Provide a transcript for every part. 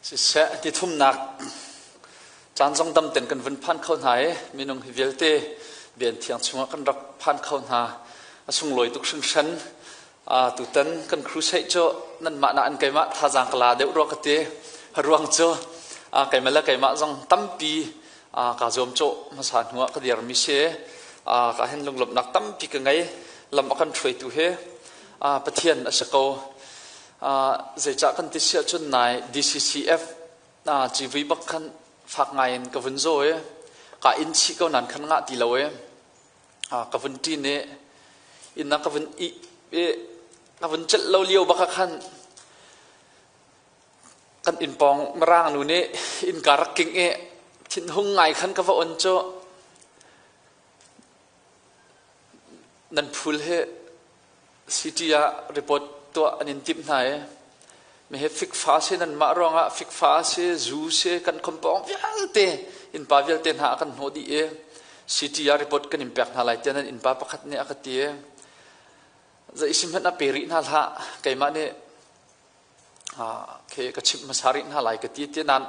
Siseh, ti thumnak caan zong dam ten kan vun phan kho hna i minung hi vialte bian thiang chungah kan rak phan kho hna. A sunglawi tuk hringhran. Tutan kan crusade cu nanmah na an keimah thazaang ka la deuh rua ka ti. Ruang cu keimah le keimah zong tampi ka zuam cawh hmasa hnuah ka dirmi si. Ka hin lunglawmhnak tampi ka ngei. Lam a kan hruaitu hi Pathian a si ko. Zeicah kan ti siah cun nai DCCF civui bak khan fak ngai in ka vun zaw i ka inn chih ko nan khan ngah ti lo i ka vun ṭin i inn ah ka vun ih i ka vun celh lo lio bak ah khan kan inn pawng mirang nu nih innka rak king i thinhung ngai khan ka va on cu nan phul hi City ah report tuah an in timh hna i mi hi fikfa si nanmah ruangah fikfa si zu si kan compong vialte innpa vialte hna a kan hnawh dih i city ah report kan in pek hna lai tiah nan innpa pakhat nih a ka ti i zei sim hmanh a pe rih hna hlah keimah nih khi ka chimh hmasa rih hna lai ka ti ti nain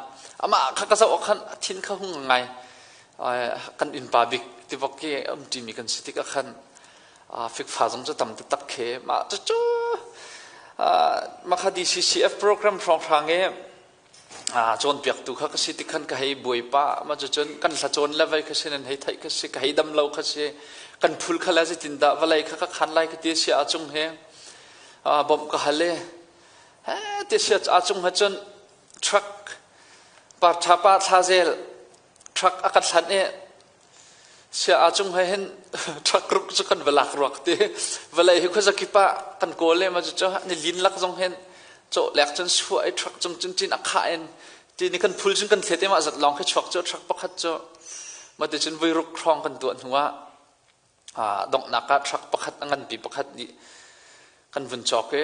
amah kha ka zoh ah khan a thin kha hung ngai kan innpa bik tivok khi um ṭimi kan si tikah khan fikfa zong cu tam taktak khi mah cucu mah kha DCCF program hrawnghrang i cawnpiaktu kha ka si tik khan ka hei buai pah mah cucun kan hla cawn le vei kha si nan hei theih kha si ka hei dam lo kha si kan phul kha le zeitindah vawlei kha ka khan lai ka ti si ahcung he bawmh ka hal i ti sia a cung ha cun truck par tha pa thla zel truck a kan hlan i sia a cung he hin truck ruk cu kan va lak ruak ti vawlei hi khuazakip ah kan kawl le ma cu ni lin lak zong hin cawh lek cun suah i truck cung cun cin a khah in ti ni kan phul cun kan thlet i mah zat lawng khi chuak cu truck pakhat cu ma ti cun vui ruk hrawng kan tuah hnu ah Donghnak ah truck pakhat a nganpi pakhat nih kan vun cawk i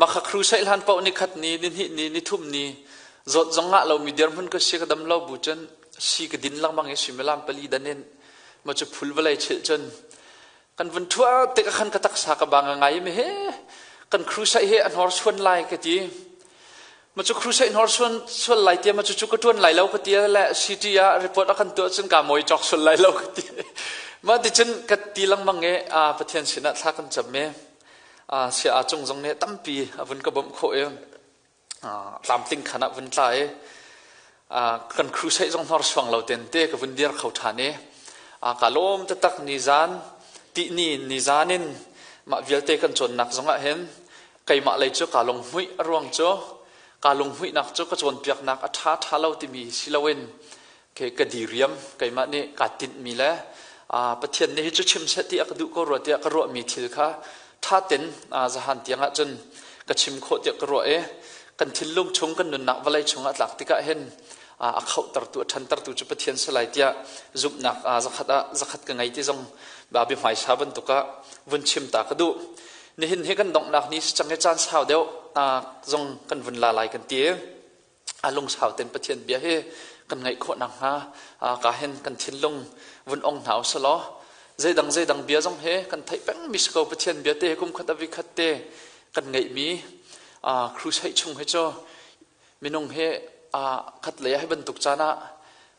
mah kha crusade hlan paoh ni khat ni, ni hnih ni, ni thum ni zawt zong ngah lomi dirhmun ka si ka dam lo bu cun si ka din lengmang i suimilam pali dan in ma cu phul vawlei chilh cun kan vun ṭhua tik ah khan ka taksa ka bang ngai mi he kan crusade hi a hnorsuan lai ka ti. Ma cu crusade hnor suan sual lai tia ma cu cu ka tuan lai lo ka ti le city ah report a kan tuah cun ka moi chok sual lai lo ka ti. Ma ti cun ka ti lengmang i a Pathian sinah thla kan cam i a sia a cung zong nih tampi a vun ka bawmh khawh i tlamtling khan ah vun tla i kan crusade zong hnor suang lo ten te ka vun dir kho ṭhan i ka lawm taktak ni zan ti ni ni zan in mah vialte kan cawnnak zong ah hin Keimah lei cu kaa lunghmuih a ruang cu kaa lunghmuihnak cu ka cawnpiaknak a ṭha ṭha lo timi si loin ke ka diriam keimah nih kaa tinhmi le Pathian nih hi cu chim seh ti a ka duh ko rua tiah ka ruahmi thil kha ṭha ten zahan tiang ah cun ka chim khawh tiah ka ruah i kan thinlung chung kan nunnak vawlei chung ah tlak tikah hin a khohtertu a ṭhantertu cu Pathian si lai tiah zumhnak zakhat ah zakhat ka ngei ti zong Babi hmaisa bantuk ah vun chim ta ka duh. Nihin hi kan donghnak ni si cang i caan sau deuh zong kan vun la lai kan ti. A lungsau ten Pathian bia hi kan ngaih khawh nakhnga ka hin kan thinlung vun ong hna usalaw zeidang zeidang bia zong hi kan theih peng mi si ko Pathian bia te kum khat a vi khat te kan ngeih mi crusade chung hi cu minung hi khat lei ah hi bantuk caan ah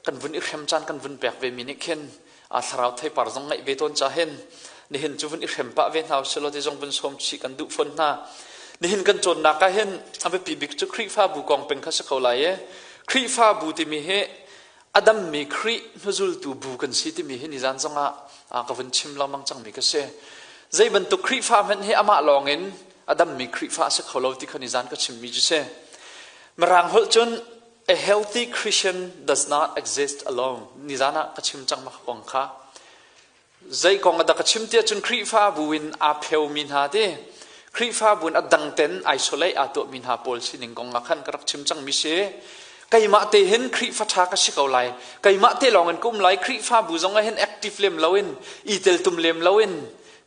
kan vun i hrem caan kan vun pek ve mi nih khin thlarau theipar zong ngeih ve tawn ca hin nihin cu vun i hrem pah ve hna usih ti zong vun sawm chih kan duh fawn hna. Nihin kan cawnnak ah hin a biapi bik cu Khrihfabu kong peng kha si ko lai i Khrihfabu timi hi a dammi Khrih hnuzultu bu kan si timi hi nizan zong ah ka vun chim lengmang cangmi ka si. Zei bantuk Khrihfa hmanh hi amah lawng in a dammi Khrihfa a si kho lo ti kha nizan ka chimmi cu si. Mirang holh cun a healthy Christian does not exist alone. Nizan ah ka chim cang ma kong kha. Zei kong dah ka chim tiah cun Khrihfabu in aa pheumi hna ti Khrihfabu in a dang ten isolate aa tuahmi hna pawl sining kong ah khan ka rak chim cangmi si. Keimah te hin Khrihfa ṭha ka si ko lai. Keimah te lawng in ka um lai. Khrihfabu zong ah hin active lem loin, i teltum lem loin,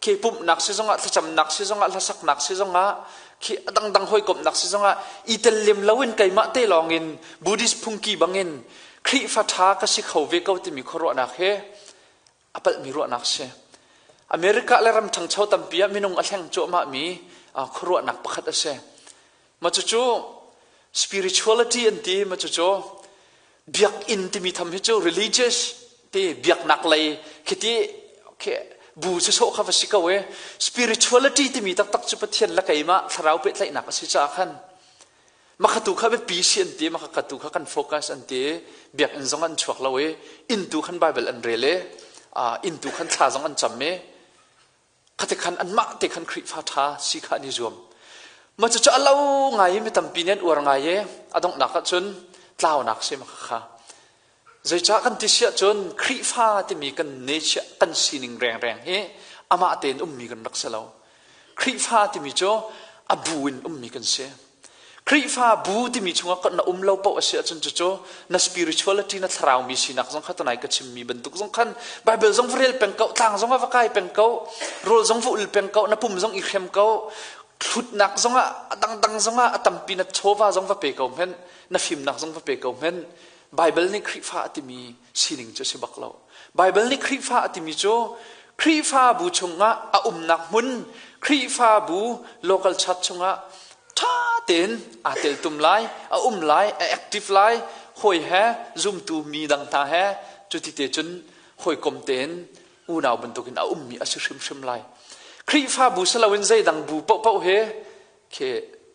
khi pumhnak si zongah, thlacamnak si zongah, hlasaknak si zongah, khi a dangdang hawikomhnak si zongah i tel lem loin keimah te lawng in Buddhist phungki bangin Khrihfa ṭha ka si kho ve ko timi khuaruahnak he a palhmi ruahnak si. America le ram ṭhangcho tampi ah minung a hleng cuahmahmi khuaruahnak pakhat a si. Mah cucu Spirituality an ti ma cucu biakinn timi tham hi cu religious ti biaknak lei khiti khi bu sawsawh kha va si ko e. Spirituality timi taktak cu Pathian le keimah thlarau pehtlaihnak a si caah khan makhatu kha biapi si an ti, makhatu kha kan focus an ti. Biakinn zong an chuak lo i inn tu khan Bible an rel i inn tu khan thla zong an cam i Khate khan anmah te khan Khrihfa ṭha si kha an i zuam. Mah cucu a lo ngai i mi tampi nih an uar ngai i a donghnak ah cun tlaunak si ma kha. Zeicah kan ti si ahcun Khrihfa timi kan nature kan sining rengreng hi amah tein ummi kan rak si lo. Khrihfa timi cu a bu in ummi kan si. Khrihfa bu timi chungah kan na um lo paoh a si ahcun cucu na spirituality na thlarau mi sinak zong kha tunai ka chimmi bantuk zong khan Bible zong va rel peng ko tlang zong ah va kai peng ko rawl zong va ul peng ko na pum zong i hrem ko thlutnak zong ah a dangdang zong ah a tampi na chawva zong va pe ko hmenh na fimnak zong va pe ko hmenh Bible nih Khrihfa a timi sining cu a si bak lo. Bible nih Khrihfa a timi cu Khrihfabu chungah a umnak hmun Khrihfabu local church chungah ṭha tein aa teltum lai, a um lai, a active lai, hawi he zumtu mi dang hna he cuti te cun hawikom tein unau bantukin a ummi a si hrimhrim lai. Khrihfabu si loin zeidang bu paohpaoh he khi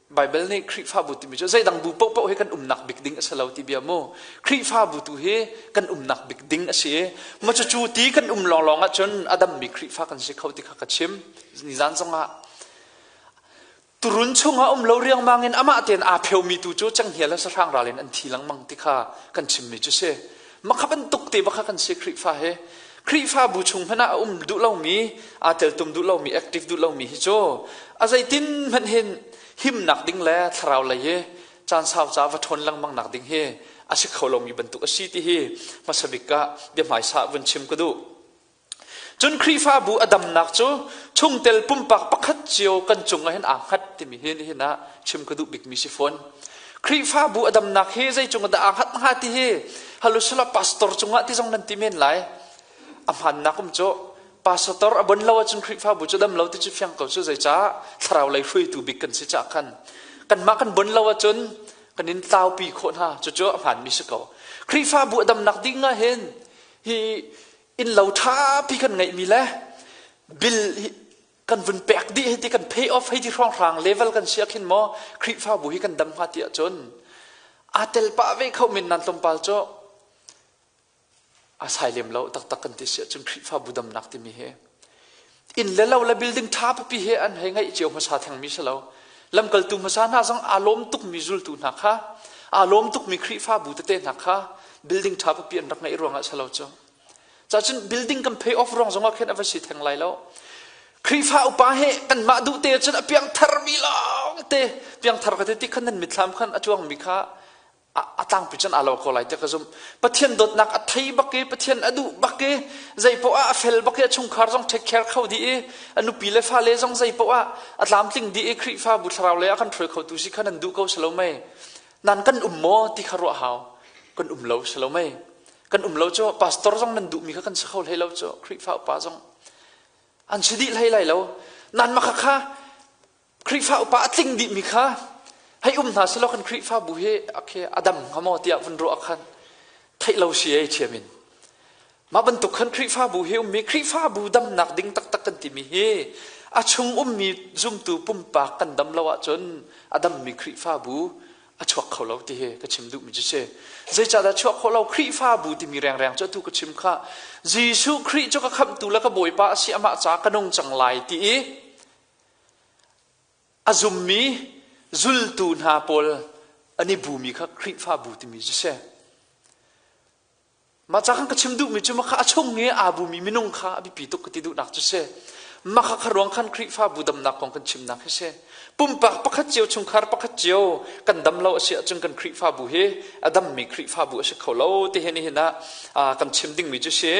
Bible nih Khrihfabu timi cu zeidang bu paohpaoh hi kan umnak bik ding a si lo ti bia mu. Khrihfabu tu hi kan umnak bik ding a si i ma cucu ti kan um lawnglawng ahcun a dammi Khrihfa kan si kho ti kha ka chim. Nizan zongah turun chungah um lo riangmang in amah tein aa pheomi tu cu cenghngia le sahrang ral in an thi lengmang ti kha kan chimmi cu si. Makha bantuk te bakha kan si Khrihfa hi. Khrihfabu chung hmanh ah a um duh lomi, aa teltum duh lomi, active duh lomi hi cu a zeitin hmanh hin himnak ding le thlarau lei hi caan sau ca va ṭhawn lengmang nak ding hi a si kho lomi bantuk a si ti hi hmasa bik ah biahmaisa vun chim ka duh. Cun Khrihfabu a damnak cu chungtel pumpak pakhat cio kan cung ah hin aa hngat timi hi nihin ah chim ka duh bikmi si fawn. Khrihfabu a damnak hi zei cung dah aa hngat hnga ti hi halusala pastor cungah ti zong nan ti men lai. A hmannak um cu pastor a bon lo ahcun Khrihfabu cu dam lo ti cu fiang ko cu zeicah thlarau lei hruaitu bik kan si cah khan kanmah kan bon lo ahcun kan in tlaupi khawh hna cucu a hmaanmi si ko. Khrihfabu a damnak ding ah hin hi innlo ṭhapi kan ngeihmi le bill kan vun pek dih hei ti kan pay off hei ti hrawnghrang level kan si ah khin maw Khrihfabu hi kan dam hnga ti ahcun aa tel pah ve kho min nan tlawmpal cu a sai lem lo taktak kan ti si ahcun Khrihfabu damnak timi hi inn le lo le building ṭha pipi he an hei ngeih cio hmasa thengmi si lo lamkaltu hmasa hna zong aa lawm tukmi zultu hna kha aa lawm tukmi Khrihfabu tete hna kha building ṭha pipi an rak ngeih ruangah si lo cu Cacun building kan pay off ruang zongah khin a va si theng lai lo. Khrihfa upa he kanmah duh te cun a piangthar mi lawng te piangthar ka te ti khan nan mitthlam khan a cuang mi kha a tlangpi cun aa lo ko lai te ka zum. Pathian dawtnak a thei bak i Pathian a duh bak i zei poah a fel bak i a chungkhar zong take care kho dih i a nupi le fale zong zei poah a tlamtling dih i Khrihfa bu thlarau lei ah kan hruai kho tu si kha nan duh ko si lo mei. Nan kan um maw ti kha ruah hau. Kan um lo si lo mei. Kan um lo cu pastor zong nan duhmi kha kan si kho hlei lo cu Khrihfa upa zong an si dih hlei lai lo. Nan mah kha Khrihfa upa a tling dihmi kha hei um hna selaw kan Khrihfabu hi a dam hnga maw tiah vun ruah khan theih lo si ei thiam in. Mah bantuk khan Khrihfabu hi ummi Khrihfabu damnak ding taktak kan timi hi a chung ummi zumtu pumpak kan dam lo ahcun a dammi Khrihfabu a chuak kho lo ti hi ka chim duhmi cu si. Zeicahdah chuak khawh lo Khrihfabu timi rengreng cu atu ka chim kha Jesuh Khrih cu ka khamhtu le ka Bawipa a si amah ca ka nung cang lai ti i a zummi zultu hna pawl an i bumi kha Khrihfabu timi cu si. Mah ca kan ka chim duhmi cu mah kha a chung i aa bumi minung kha a biapi tuk ka ti duhnak cu si. Mah kha kha ruang khan Khrihfabu damnak kong kan chimnak hi si. Pumpak pakhat cio, chungkhar pakhat cio kan dam lo a si ahcun kan Khrihfabu hi a dammi Khrihfabu a si kho lo ti hi nihin ah kan chim dingmi cu si.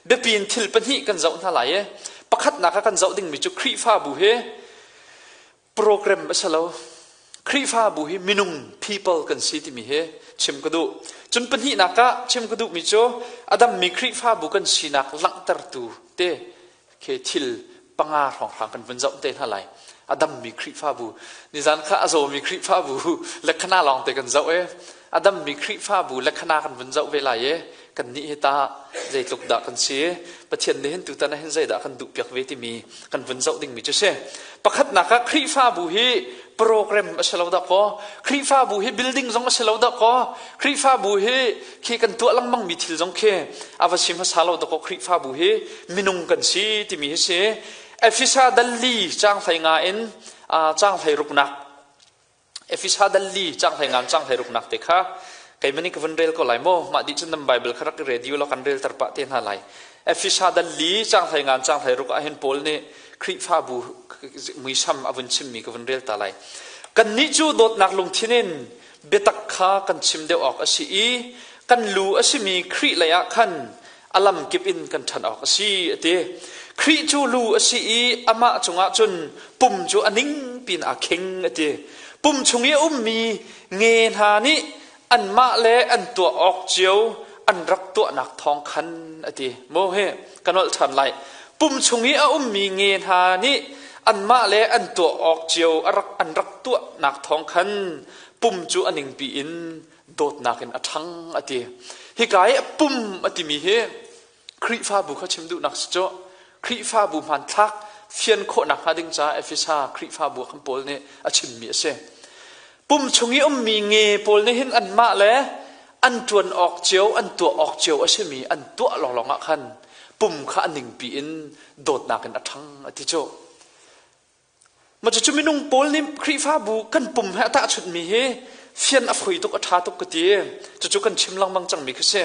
Biapi in thil pahnih kan zoh hna lai i pakhatnak ah kan zoh dingmi cu Khrihfabu hi program a si lo. Khrihfabu hi minung people kan si timi hi chim ka duh. Cun pahnihnak ah chim ka duhmi cu a dammi Khrihfabu kan sinak langhtertu te khi thil panga hrawnghrang kan vun zoh te hna lai. A dammi Khrihfabu. Nizan kha a zawmi Khrihfabu lekhana lawng te kan zoh e. A dammi Khrihfabu lekhana kan vun zoh ve lai e. Kan nih hi ta zeitluk dah kan si. Pathian nih hin tutan ah hin zeidah kan duh piak ve timi kan vun zoh dingmi cu si. Pakhatnak ah Khrihfabu hi program a si lo dah kaw Khrihfabu hi building zong a si lo dah kaw Khrihfabu hi khi kan tuah lengmang mi thil zong khi a va si hmasa lo dah kaw Khrihfabu hi minung kan si timi hi si. Efesa dalli caang hlei nga in caang hlei ruknak Efesa dalli caang hlei ngan caang hlei ruknak te kha keimah nih ka vun rel ko lai maw mah dih cun nan Bible kha rak i radio law kan rel ter pah te hna lai. Efesa dalli caang hlei ngan caang hlei ruk ah hin Paul nih Khrihfabu muisam a vun chimmi ka vun rel ta lai. Kannih cu dawtnak lungthin in biatak kha kan chim deuh awk a si i kan lu a simi Khrih lei ah khan a lamkip in kan ṭhan awk a si a ti. Khrih cu lu a si i amah cungah cun pum cu a ning pin aa khing a ti. Pum chung i a ummi nge hna nih anmah le an tuah awk cio an rak tuahnak thawng khan a ti. Maw he ka nolh ṭhan lai. Pum chung i a ummi nge hna nih anmah le an tuah awk cio an rak tuahnak thawng khan pum cu a ningpi in dawtnak in a ṭhang a ti. Hika i pum a timi hi Khrihfabu kha chim duhnak si cu Khrihfabu hmanthlak fian khawhnak hnga ding caah Efesa Khrihfabu kan Paul nih a chimmi a si. Pum chung i ummi nge pawl nih hin anmah le an ṭuan awk cio, an tuah awk cio a simi an tuah lawnglawng ah khan pum kha a ningpi in dawtnak in a ṭhang a ti cu. Mah cucu minung pawl nih Khrihfabu kan pum he a tahchunhmi hi fian a foi tuk a ṭha tuk ka ti. Cucu kan chim lengmang cangmi khi si.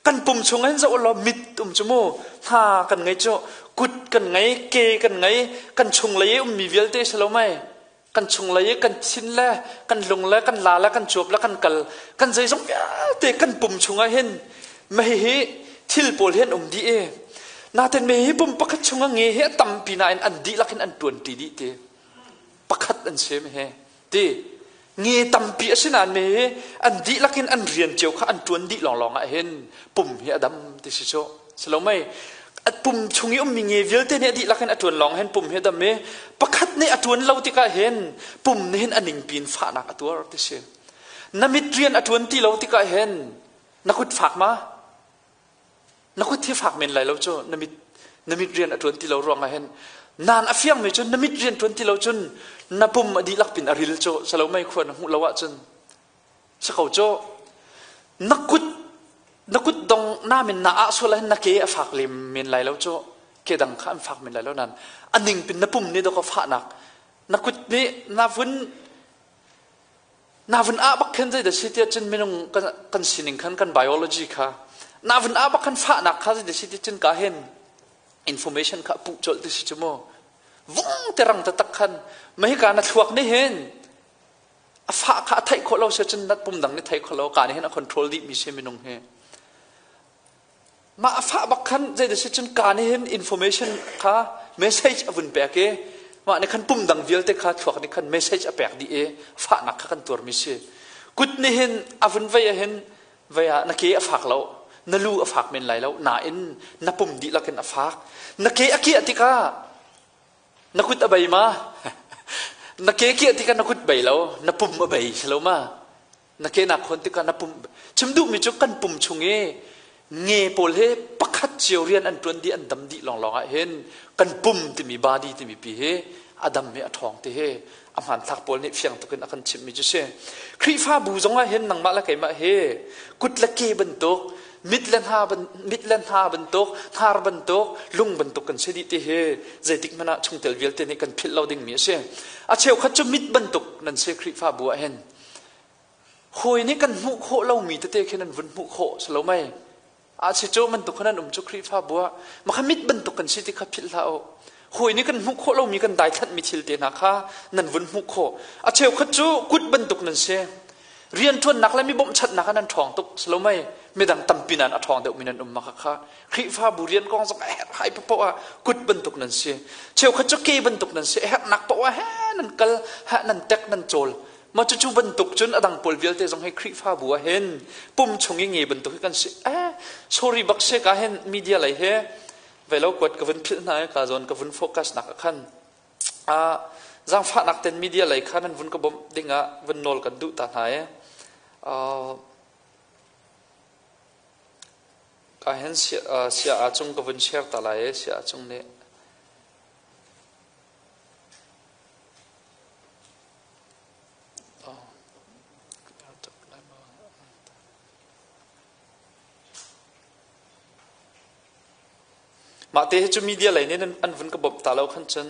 Kan pum chung hin zoh law mit um cu mu, hna kan ngei cu, kut kan ngei, ke kan ngei, kan chunglei i ummi vialte si lo mei. Kan chunglei i kan thin le kan lung le kan la le kan cuap le kan kal, kan zeizong vialte kan pum chungah hin mah hihi thil pawl hi an um dih i naten me hi pum pakhat chung a nge hi a tampi nain an dihlak in an ṭuanṭi dih ti pakhat an si me he ti nge tampi a si nain me hi an dihlak in an rian cio kha an ṭuan dih lawnglawng ah hin pum hi a dam ti si cu si lo mei a pum chung i ummi nge vialte nih a dihlak in a ṭuan lawng hin pum hi a dam i pakhat nih a ṭuan lo tikah hin pum nih hin a ningpi in fahnak a tuar ti si na mit rian a ṭuan ti lo tikah hin Na kut fak ma? Na kut hi fak men lai lo cu na mit na mit rian a ṭuan ti lo ruangah hin nan a fiangmi cu na mit rian ṭuan ti lo cun na pum a dihlak pin a ril cu salo mei khua na hmuh lo ahcun si ko cu na kut na kut dong na min na ah sual hin na ke a fak lem men lai lo cu ke dang kha an fak men lai lo nan a ning pin na pum nih dawk fahnak na kut nih na vun Na vun ah bak khan zei dah si tiah cun minung kan sining khan kan biology kha na vun ah bak khan fahnak kha zei dah si ti cun ka hin information kha puh colh ti si cu mu vung te rang taktak khan mahika na thluak nih hin a fah kha a theih khawh lo si cun nat pum dang nih theih khawh lo ka nih hin a control dih mi si minung hi Mah a fah bak khan zeidah si cun ka nih hin information kha message a vun pek i mah nih khan pum dang vialte kha thluak nih khan message a pek dih i fahnak kha kan tuarmi si. Kut nih hin a vun vei ah hin vei ah na ke a fak lo, na lu a fak men lai lo, nain na pum dihlak in a fak. Na ke a kiah tikah na kut a bei ma? Na ke kiah tikah na kut bei lo, na pum a bei si lo ma? Na ke naa khawn tikah na pum chim duhmi cu kan pum chung i nge pawl hi pakhat cio rian an ṭuan dih an dam dih lawnglawng ah hin kan pum timi body timi pi hi a dam hi a ṭhawng ti hi a hmanthlak pawl nih fiang tuk in a kan chimhmi cu si. Khrihfabu zong ah hin nangmah le keimah hi kut le ke bantuk mit le hna mit le hna bantuk hnar bantuk lung bantuk kan si dih ti hi zeitik hmanh ah chungtel vialte nih kan philh lo dingmi a si. A cheukhat cu mit bantuk nan si Khrihfabu ah hin Hawi nih kan hmuh khawh lomi tete khi nan vun hmuh khawh si lo mei? A si cu bantuk khan an um cu Khrihfabu ah mah mit bantuk kan si ti kha philh hlah u. Hawi nih kan hmuh khawh lomi kan daithlanhmi thil te hna kha nan vun hmuh khawh. A cheukhat cu kut bantuk nan si. Rianṭuannak le mi bawmhchanhnak ah nan ṭhawng tuk si lo mei? Midang tampi nan a ṭhawng deuhmi nan um ma kha Khrihfabu rian kong zong a herhhai paoh ah kut bantuk nan si. Cheukhat cu ke bantuk nan si. A herhnak paoh ah he nan kal, ha nan tek, nan cawl. Mah cucu bantuk cun a dang pawl vialte zong hi Khrihfabu ah hin pum chung i nge bantuk hi kan si. Eh, sorry bak se ka hin media lei he Velo kuat ka vun philh hna i ka zawn ka vun focus nak ah khan zaangfahnak ten media lei kha nan vun ka bawmh dingah vun nawl kan duh ta hna i ka hen sia ah cung ka vun share ta lai i sia cung nih Mah te hi cu media lei nih an vun ka bawmh ta lo khan cun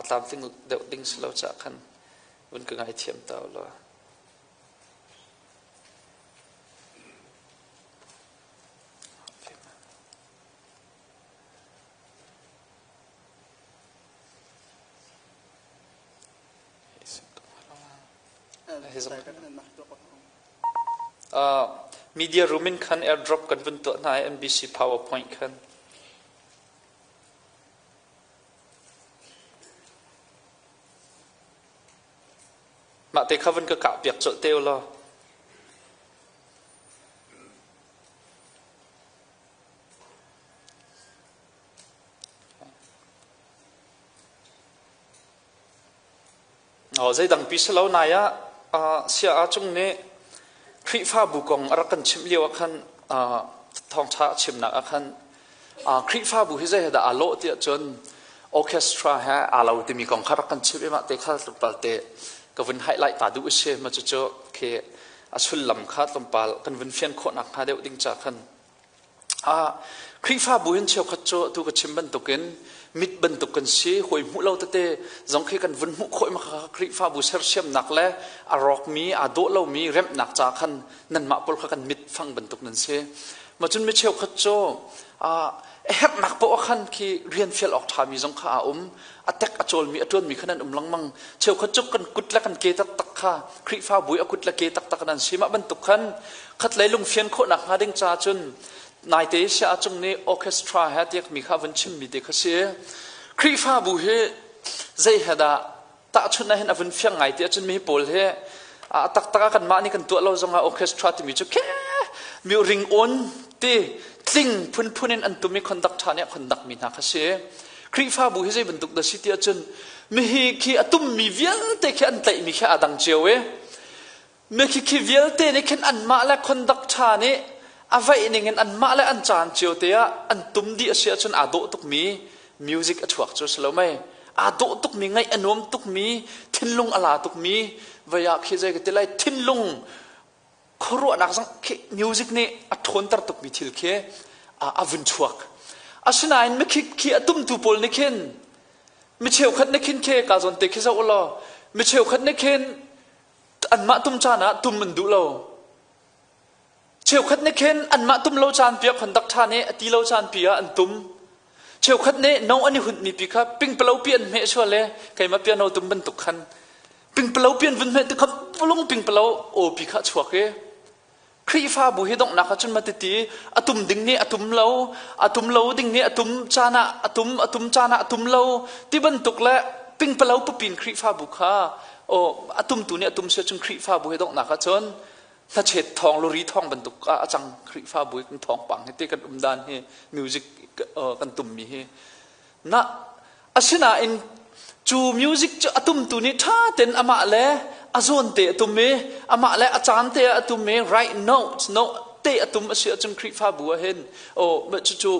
tlamtling deuh ding si lo caah khan vun ka ngaithiam ta u law. Media room in khan airdrop kan vun tuah hna i NBC PowerPoint khan. Mah te kha vun ka kah piak colh te u law. Zeidang pi si lo nai ah sia ah cung nih Khrihfabu kong a rak kan chimh lio ah khan thawngṭha a chimnak ah khan Khrihfabu hi zei he dah aa lawh tiah cun orchestra he aa lo timi kong kha rak kan chimh i mah te kha tlawmpal te ka vun highlight ta duh a si. Mah cucu khi a sullam kha tlawmpal kan vun fian khawh nakhnga deuh ding ca khan Khrihfabu hin cheukhat cu atu ka chim bantukin mit bantuk kan si, hawi hmuh lo tete zong khi kan vun hmuh khawh i maka Khrihfabu sersiamnak le a rawkmi, aa dawh lomi remhnak ca khan nanmah pawl kha kan mit fang bantuk nan si. Ma cun mi cheukhat cu a herhnak poah khan khi rian fial awk ṭhami zong kha aa um. A tek a cawlmi, a ṭuanmi kha nan um lengmang. Cheukhat cu kan kut le kan ke taktak kha Khrihfabu i a kut le ke taktak nan si. Mah bantuk khan khatlei lungfian khawhnak hnga ding caah cun naite sia cung nih orchestra he tiak mi kha vun chimmi te kha si. Khrihfabu hi zei he dah tahchunh ah hin a vun fiang ngai ti ahcun mi pawl hi a taktak ah kanmah nih kan tuah lo zongah orchestra timi cu khe mi ring on ti tling phunphun in an tum i conductor nih a conduct mi hna kha si. Khrihfabu hi zei bantuk dah si ti ahcun mihi khi a tummi vialte khi an tlaihmi khi aa dang cio i Mikhikhi vialte nih khin anmah le conductor nih a vaih ning in anmah le an caan cio te ah an tum dih a si ahcun aa dawh tukmi music a chuak cu a si lo mei. Aa dawh tukmi, ngaih a nuam tukmi, thinlung a la tukmi vei ah khi zei ka ti lai thinlung khuaruahnak zong khi music nih a ṭhawnter tukmi thil khi a vun chuak. Asinain mikhikhi a tumtu pawl nih khin mi cheukhat nih khin khi ka zawn te khi zoh u law mi cheukhat nih khin anmah tum caan ah tum an duh lo. Cheukhat nih khin anmah tum lo caan pi ah conduct ṭha nih a ti lo caan pi ah an tum. Cheukhat nih no an i hunhmi pi kha pingpalo pi an hmeh sual le keimah piano tum bantuk khan pingpalo pi an vun hmeh ti kha pulung pingpalo aw pi kha a chuak i Khrihfabu hi donghnak ah cun matiti a tum ding nih a tum lo, a tum lo ding nih a tum caan ah a tum, a tum caan ah a tum lo ti bantuk le pingpalo pupin Khrihfabu kha aw a tumtu nih a tum si cun Khrihfabu hi donghnak ah cun hnachet thawng luri thawng bantuk ah a cang Khrihfabu hi kan thawngpang hi ti kan um dan hi music kan tummi hi Na asinain cu music cu a tumtu nih ṭha tein amah le a zawn te a tum i amah le a caan te ah a tum i right note note te a tum a si ahcun Khrihfabu ah hin oh cucu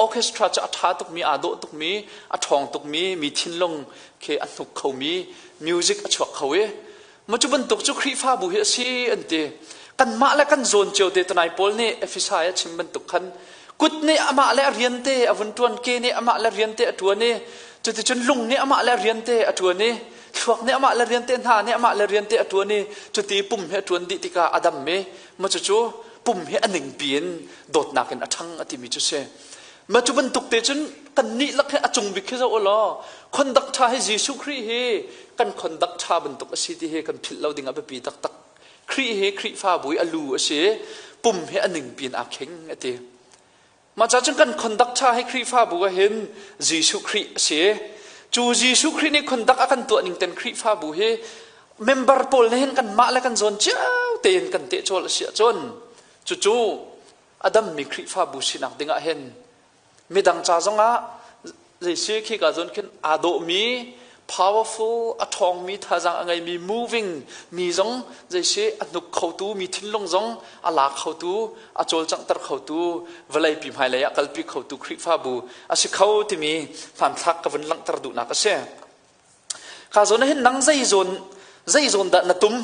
orchestra cu a ṭha tukmi aa dawh tukmi a ṭhawng tukmi mi thinlung khi a hnuk khomi music a chuak kho i Ma cu bantuk cu Khrihfabu hi a si an ti. Kanmah le kan zawn cio te tanai Paul nih Efesai a chim bantuk khan kut nih amah le a rian te a vun ṭuan, ke nih amah le rian te a ṭuan i cuticun lung nih amah le rian te a ṭuan i thluak nih amah le rian te hna nih amah le rian te a ṭuan i cuti pum hi a ṭuan dih tikah a dam i ma cucu pum hi a ningpi in dawtnak in a ṭhang a timi cu si. Ma cu bantuk te cun kannih lak hi a cung bik khi zoh u law conduct ṭha hi Jesuh Khrih hi kan conduct ṭha bantuk a si ti hi kan philh lo ding a biapi taktak. Khrih hi Khrihfabu i a lu a si, pum hi a ningpi in aa kheng a ti. Mah ca cun kan conduct ṭha hi Khrihfabu ah hin Jesuh Khrih a si. Cu Jesuh Khrih nih conduct a kan tuah ning ten Khrihfabu hi member pawl nih hin kanmah le kan zawn cio tein kan tehcawl a si ahcun cucu a dammi Khrihfabu sinak dingah hin midang ca zongah Zei si khi ka zawn khin aa dawhmi, powerful, a ṭhawngmi thazaang a ngeimi, moving mi zong zei si a hnuk khotu, mi thinlung zong a la khotu, a cawlcanghter khotu, vawleipi hmailei ah kalpi khotu Khrihfabu a si kho timi hmanthlak ka vun langhter duhnak a si. Ka zawn ah hin nang zei zawn zei zawn dah na tum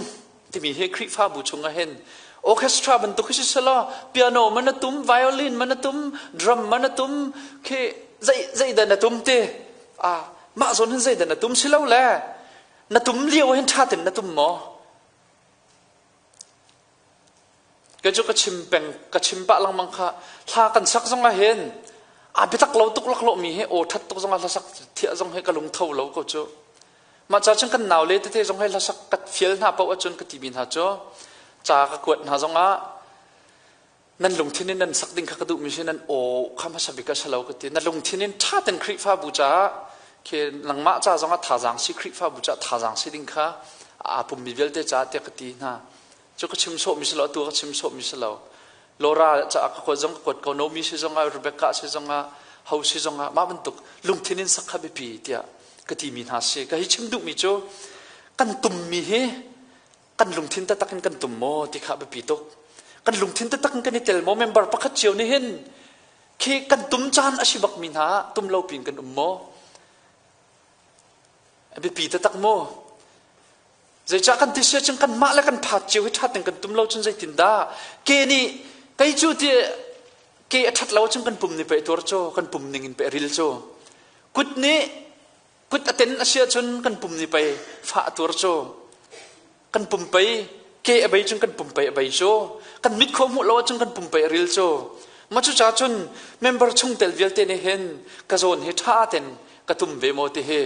timi hi Khrihfabu chung ah hin orchestra bantuk hi si selaw piano man na tum, violin man na tum, drum man na tum, khi zei zei dah na tum ti ah mah zawn hin zei dah na tum si lo le na tum lio hin ṭha ten na tum maw? Kei cu ka chim peng ka chim pah lengmang kha hla kan sak zong ah hin aa biatak lo tuk laklawh mi hi aw ṭhat tuk zong ah hlasak thiah zong hi ka lungtho lo ko cu. Mah ca cun kan nau le tete zong hi hlasak ka fial hna paoh ahcun ka timi hna cu ca ka kuat hna zong ah nan lungthin in nan sak ding kha ka duhmi si nan aw kha hmasa bik a si lo ka ti. Na lungthin in ṭha ten Khrihfabu caah khi nangmah ca zong ah thazaang si Khrihfabu caah thazaang si ding kha aa pummi vialte caah tiah ka ti hna. Cu ka chim sawhmi si lo, atu ka chim sawhmi si lo. Laura caah ka kuat zong ka kuat ko, Naomi si zongah, Rebecca si zongah, ho si zongah, mah bantuk lungthin in sak kha biapi tiah ka timi hna si. Ka hi chim duhmi cu kan tummi hi kan lungthin taktak in kan tum maw ti kha biapi tuk. Kan lungthin taktak in kan i tel maw member pakhat cio nih hin khi kan tum caan a si bakmi hna tum lo pin kan um maw? A biapi taktak maw? Zeicah kan ti sia cun kanmah le kan phat cio hi ṭhat in kan tum lo cun zeitindah ke nih kei cu ti ke a ṭhat lo cun kan pum nih pei tuar cu kan pum ning in pei ril cu kut nih kut a ten a si ahcun kan pum nih pei fah a tuar cu kan pum pei ke a bei cun kan pum pei a bei cu kan mit khua hmuh lo ahcun kan pum pei a ril cu mah cucaah cun member chungtel vialte nih hin ka zawn hi ṭha ten ka tum ve maw ti hi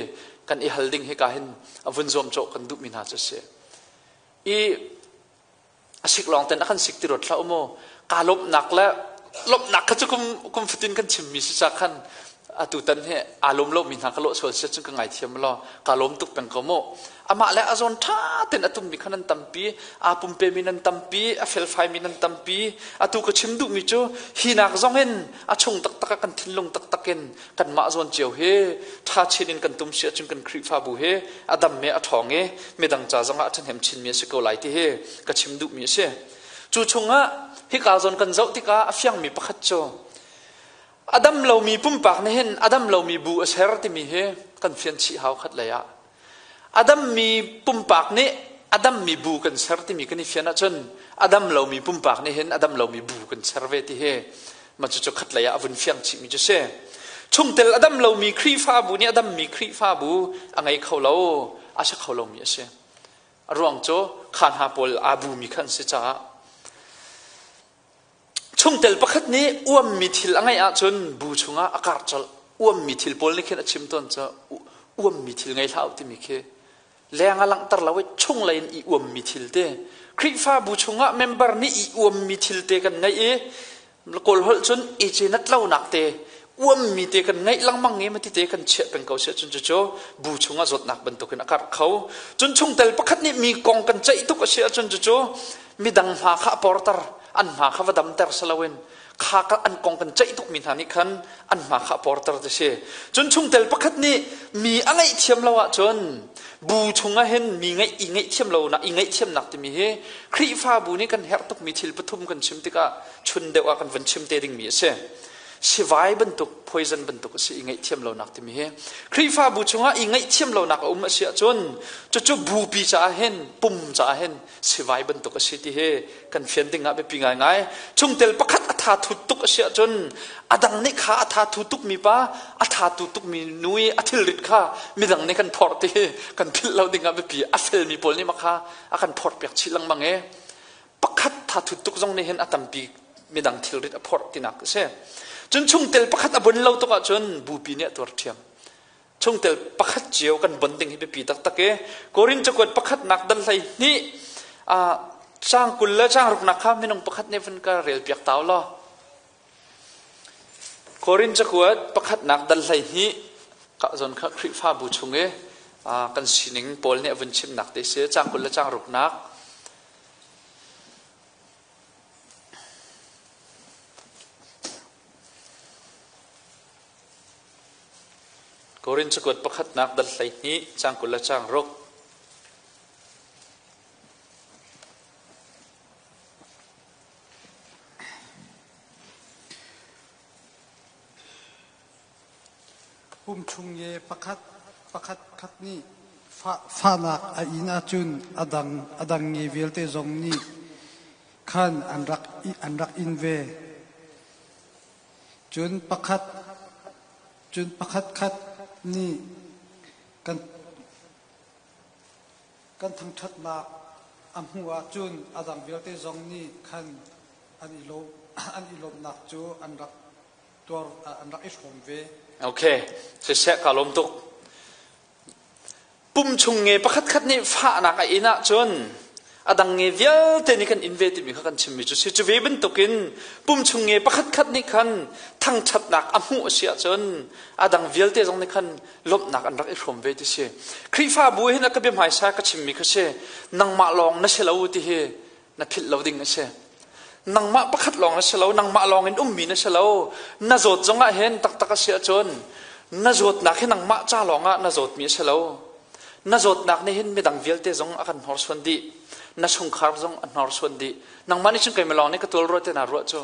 kan i hal ding hika hin a vun zuamcawh kan duhmi hna cu a si. I a sik lawng ten a kan sik ti ruat hlah u mu. Kaa lawmhnak le lawmhnak kha cu kum kum fatin kan chimmi si ca khan atu tan hi aa lawm lomi hna ka lawh sual si cun ka ngaithiam law kaa lawm tuk peng ko mu. Amah le a zawn ṭha ten a tummi kha nan tampi, aa pumpemi nan tampi, a felfaimi nan tampi. Atu ka chim duhmi cu hi nak zong in a chung taktak ah kan thinlung taktak in kanmah zawn cio hi ṭha chin in kan tum si ahcun kan Khrihfabu hi a dam i a ṭhawng i midang ca zongah a ṭhahnem chinmi a si ko lai ti hi ka chim duhmi a si. Cu chungah hika zawn kan zoh tikah a fiangmi pakhat cu a dam lomi pumpak nih hin a dam lomi bu a ser timi hi kan fian chih hau khat lei ah. A dammi pumpak nih a dammi bu kan ser timi kan i fian ahcun a dam lomi pumpak nih hin a dam lomi bu kan ser ve ti hi mah cucu khatlei ah a vun fiang chihmi cu si. Chungtel a dam lomi Khrihfabu nih a dammi Khrihfabu a ngei kho lo, a si kho lomi a si. A ruang cu kha hna pawl aa bumi kha an si caah. Chungtel pakhat nih uammi thil a ngeih ahcun bu chungah a karh colh. Uammi thil pawl nih khin a chim tawn cu uammi thil ngei hlah u timi khi leng a langhter lo i chunglei in i uammi thil te. Khrihfabu chungah member nih i uammi thil te kan ngeih i Kawl holh cun i cenat lonak te uammi te kan ngeih lengmang i mati te kan chiah peng ko si ahcun cucu bu chungah zawtnak bantukin a karh kho. Cun chungtel pakhat nih mi kong kan ceih tuk a si ahcun cucu midang hma kha a porter an hma kha va damter si loin kha an kong kan ceih tukmi hna nih khan an hma kha a porter ti si. Cun chungtel pakhat nih mi a ngaihthiam lo ahcun bu chungah hin mi ngaih i ngaihthiam lo nak i ngaihthiamnak timi hi Khrihfabu nih kan herh tukmi thil pathum kan chim tikah chun deuh ah kan van chim te dingmi a si. Sivai bantuk poison bantuk a si i ngaihthiam lonak timi hi Khrihfabu chungah i ngaihthiam lonak a um a si ahcun cucu bupi caah hin pum caah hin sivai bantuk a si ti hi kan fian ding ah biapi ngaingai. Chungtel pakhat a tha thut tuk a si ahcun a dang nih kha a tha thu tukmi pa a tha tu tukmi nu i a thilrit kha midang nih kan phorh ti hi kan philh lo ding ah biapi a felmi pawl nih ma kha a kan phorh piak chih lengmang i pakhat tha thut tuk zong nih hin a tampi midang thilrit a phorh tinak a si. Cun chungtel pakhat a bon lo tuk ahcun bupi nih a tuar ṭhiam. Chungtel pakhat cio kan bon ding hi biapi taktak i Korin cakuat pakhatnak dal hlei hnih caang 20 le caang ruknak kha minung pakhat nih vun ka rel piak tau law. Korin cakuat pakhatnak dal hlei hnih ka zawn kha Khrihfabu chung i kan sining Paul nih a vun chimnak te si caang 20 le caang ruknak. Korin cakuat pakhatnak dal 12 caang 20 le caang ruk. Pum chung i pakhat pakhat khat nih fahnak a in ahcun a dang a dang nge vialte zong nih khan an rak in ve. Cun pakhat cun pakhat khat nih kan Kan thangṭhatnak a hmuh ahcun a dang vialte zong nih khan an i an i lawmhnak cu an rak tuar an rak i hrawm ve. Okay, siseh ka lawm tuk. Pum chung nge pakhat khat nih fahnak a in ahcun a dang nge vialte nih kan in ve timi kha kan chimmi cu si. Cu ve bantukin pum chung nge pakhat khat nih khan thangṭhatnak a hmuh a si ahcun a dang vialte zong nih khan lawmhnak an rak i hrawm ve ti si. Khrihfabu hin a ka bia hmaisa ka chimmi kha si nangmah lawng na si lo ti hi na philh lo ding a si. Nangmah pakhat lawng na si lo, nangmah lawng in ummi na si lo. Na zawt zong ah hin taktak a si ahcun na zawtnak hi nangmah ca lawng ah na zawtmi a si lo. Na zawtnak nih hin midang vialte zong a kan hnorsuan dih. Na chungkhar zong a hnorsuan dih. Nangmah nih cun keimah lawng nih ka tual rua te naa ruah cu.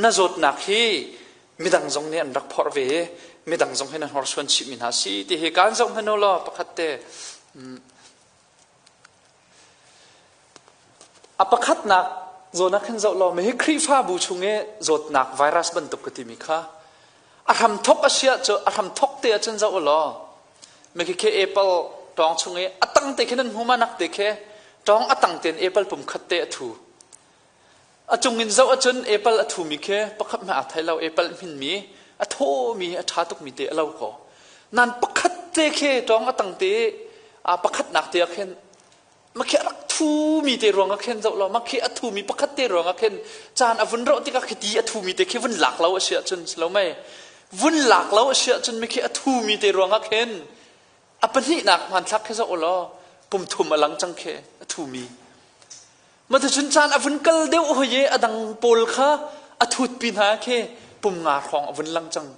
Na zawtnak hi midang zong nih an rak phorh ve i midang zong hin an hnorsuan chihmi hna si ti hi kaan zoh hmanh u law pakhat te a pakhatnak zawn ah khin zoh law mi hi Khrihfabu chung i zawtnak virus bantuk ka timi kha a hram thok a sia cu a hram thok te ahcun zoh u law mi khi khi apple tawng chung i a tang te khin an hmu ma nak te khi tawng a tang ten apple pum khat te a thu A cung in zoh ahcun apple a thumi khi pakhat hmanh aa thei lo. Apple hminmi, a thawmi, a ṭha tukmi te a lo ko. Nan pakhat te khi ṭawng a tang te a pakhatnak te ah khin ma khi a rak thumi te ruang ah khin zoh law ma khi a thumi pakhat te ruang ah khin caan a vun roh tikah khi ti a thumi te khi vun lak lo a si ahcun si lo mei vun lak lo a si ahcun mi khi a thumi te ruang ah khin a pahnihnak hmanthlak khi zoh u law pum thum a lang cang khi a thumi Matuchun caan a vun kal deuh hoi i a dang pawl kha a thutpi hna khi pum nga hrawng a vun lang cang.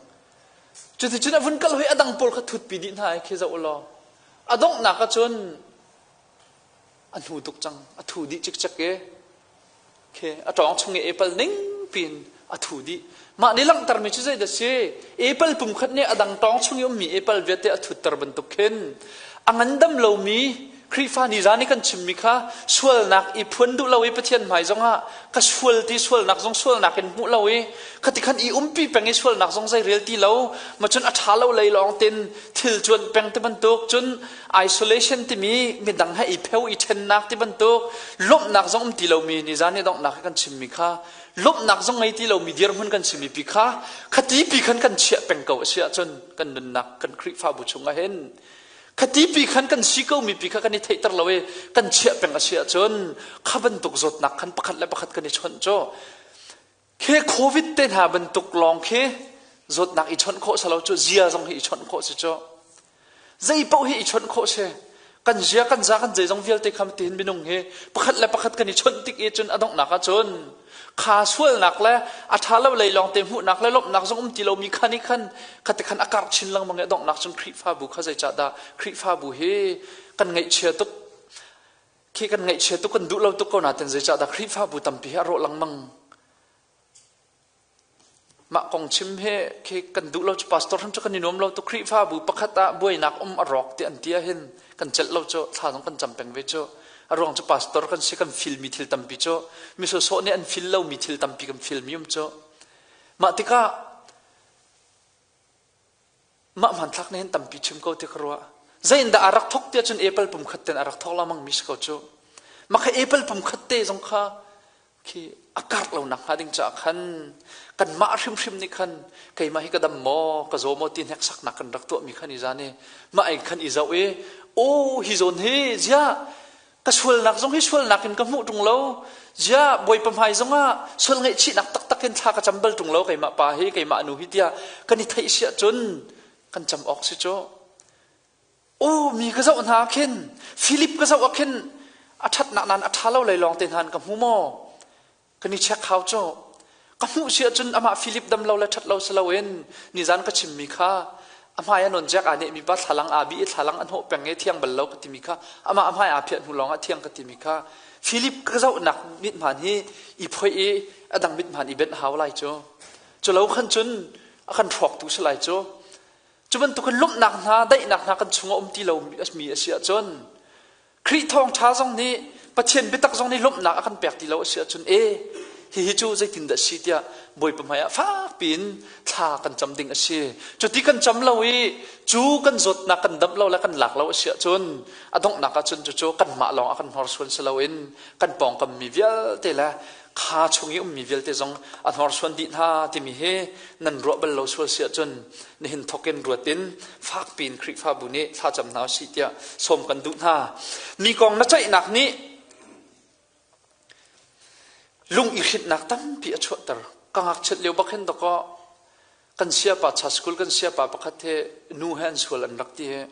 Cuticun a vun kal hoi a dang pawl kha thutpi dih hna khi zoh u law a donghnak ah cun a hnu tuk cang a thu dih cikcek i khi a ṭawng chung i apple ning piin a thu dih. Mah nih langhtermi cu zeidah si? Apple pum khat nih a dang tawng chung i ummi apple vialte a thutter bantuk khin a ngandam lomi Khrihfa nizan i kan chimmi kha sualnak i phuan duh lo i Pathian hmai zongah ka sual ti sualnak zong sualnak in hmuh lo i khati khan i umpi peng i sualnak zong zei rel ti lo ma cun a ṭha lo lei lawng ten thil cuan peng ti bantuk cun isolation timi midang he i pheu i ṭhennak ti bantuk lawmhnak zong um ti lomi nizan i donghnak i kan chimmi kha lawmhnak zong ngei ti lomi dirhmun kan simi pi kha khati pi khan kan chiah peng ko a si ahcun kan nunnak kan Khrihfabu chungah hin khati pi khan kan si ko mi pi kha kan i theihter lo i kan chiah peng a si ahcun kha bantuk zawtnak khan pakhat le pakhat kan i chawnh cu khi covid te hna bantuk lawng khi zawtnak i chawnh khawh salo cu zia zong hi i chawnh khawh si cu Zei paoh hi i chawnh khawh si. Kan zia kan za kan zeizong vialte kha tihin minung hi pakhat le pakhat kan i chawnh tik i cun a donghnak ah cun kha sualnak le a ṭha lo lei lawng te hmuhnak le lawmhnak zong um ti lomi kha nih khan khati khan a karh chin lengmang i a donghnak cun Khrihfabu kha zeicahdah Khrihfabu hi kan ngaihchia tuk khi kan ngaihchia tuk kan duh lo tuk ko nain zeicahdah Khrihfabu tampi hi a rawh lengmang Mah kong chim hi khi kan duh lo cu pastor hrim cu kan i nuam lo tuk Khrihfabu pakhat ah buainak um a rawk ti an ti ahhin kan celh lo cu thla zong kan cam peng ve cu a ruang cu pastor kan si kan feel mi thil tampi cu mi sawsawh nih an feel lomi thil tampi kan feel mi um cu mah tikah Mah hmanthlak nih hin tampi chim ko ti ka ruah. Zei in dah a rak thok tiah cun apple pum khat ten a rak thok lamang mi si ko cu. Mah kha apple pum khat te zong kha khi a karh lo nak hnga ding caah khan kanmah hrimhrim nih khan keimah hi ka dam maw ka zaw maw ti hneksaknak kan rak tuahmi khan i zan i mah ei khan i zoh i aw hi zawn hi ziah Ka sualnak zong hi sualnak in ka hmuh ṭung lo. Ziah Bawipa hmai zongah sual ngaihchihnak taktak in thla ka cam bal ṭung lo keimah pa hi keimah nu hi tiah kan i theih si ahcun kan cam awk si cu. Aw mi ka zoh hna khin Philip ka zoh ah khin a ṭhatnak nan a ṭha lo lei lawng te hna ka hmu maw? Kan i check hau cu. Ka hmuh si ahcun amah Philip dam lo le ṭhat lo si loin nizan ka chimmi kha A hmai a non jack aa nehmi pa thlalang aa bih i thlalang a hnawh peng i thiang bal lo ka timi kha amah a hmai aa phiah hnu lawng ah thiang ka timi kha Philip ka zohnak mithmaan hi i phoih i a dang mithmaan i benh hau lai cu. Cu lo khan cun a kan hrawktu si lai cu. Cu bantuk in lawmhnak hna, daihnak hna kan chungah um ti lo mi a si ahcun Khrih thawngṭha zong nih Pathian biatak zong nih lawmhnak a kan pek ti lo a si ahcun e hihi cu zeitindah si tiah Bawipa hmaiah fak piin thla kan cam ding a si. Cuti kan cam lo i cu kan zawtnak kan damh lo le kan lak lo a si ahcun a donghnak ahcun cucu kanmah lawng a kan hnorsuan si loin kan pawngkam mi vialte le kha chung i ummi vialte zong a hnorsuan dih hna timi hi nan ruah bal lo sual si ahcun nihin thawkin ruat in fak piin Khrihfabu nih thlacam hna usih tiah sawm kan duh hna. Mi kong na ceihnak nih lung i hrinhnak tampi a chuahter. Ka ngakchiat lio bak hin dakaw kan siapa cha school kan siapa pakhat he nu he an sual an rak ti he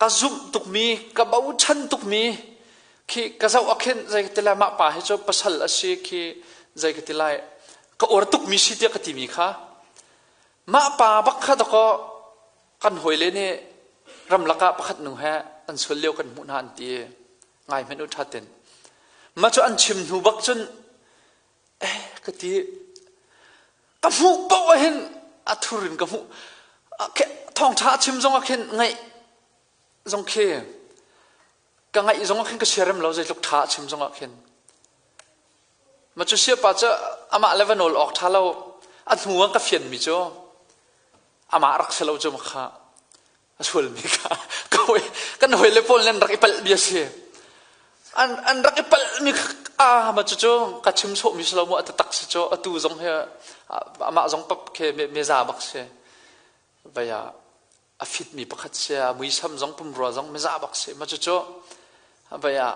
Ka zumh tukmi, ka bochan tukmi khi ka zoh ah khin zei ka ti lai mah pa hi cu pasal a si khi zei ka ti lai ka uar tukmi si tiah ka timi kha mah pa bak kha dakaw kan hawile nih ramlak ah pakhat nu he an sual lio kan hmuh hna an ti ngai hmanh u ṭha tin mah cu an chim hnu bak cun eh ka ti ka hmuh paoh ah hin a thur in ka hmuh thawngṭha a chim zong ah khin ngaih zong khi ka ngaih zong ah khin ka siarem lo zeitluk ṭha a chim zong ah khin ma cu siapa cu amah le va nawl awk ṭha lo a hnu ah ka fian mi cu amah rak si lo cu kha a sualmi kha kan hawile pawl nih an rak i palh bia si an an rak i palhmi kha a ma cucu ka chim sawhmi si lo mu a taktak si cu atu zong hi amah zong pap khi meza bak si vaya a fitmi pakhat si a muisam zong pumrua zong meza bak si ma cucu vaya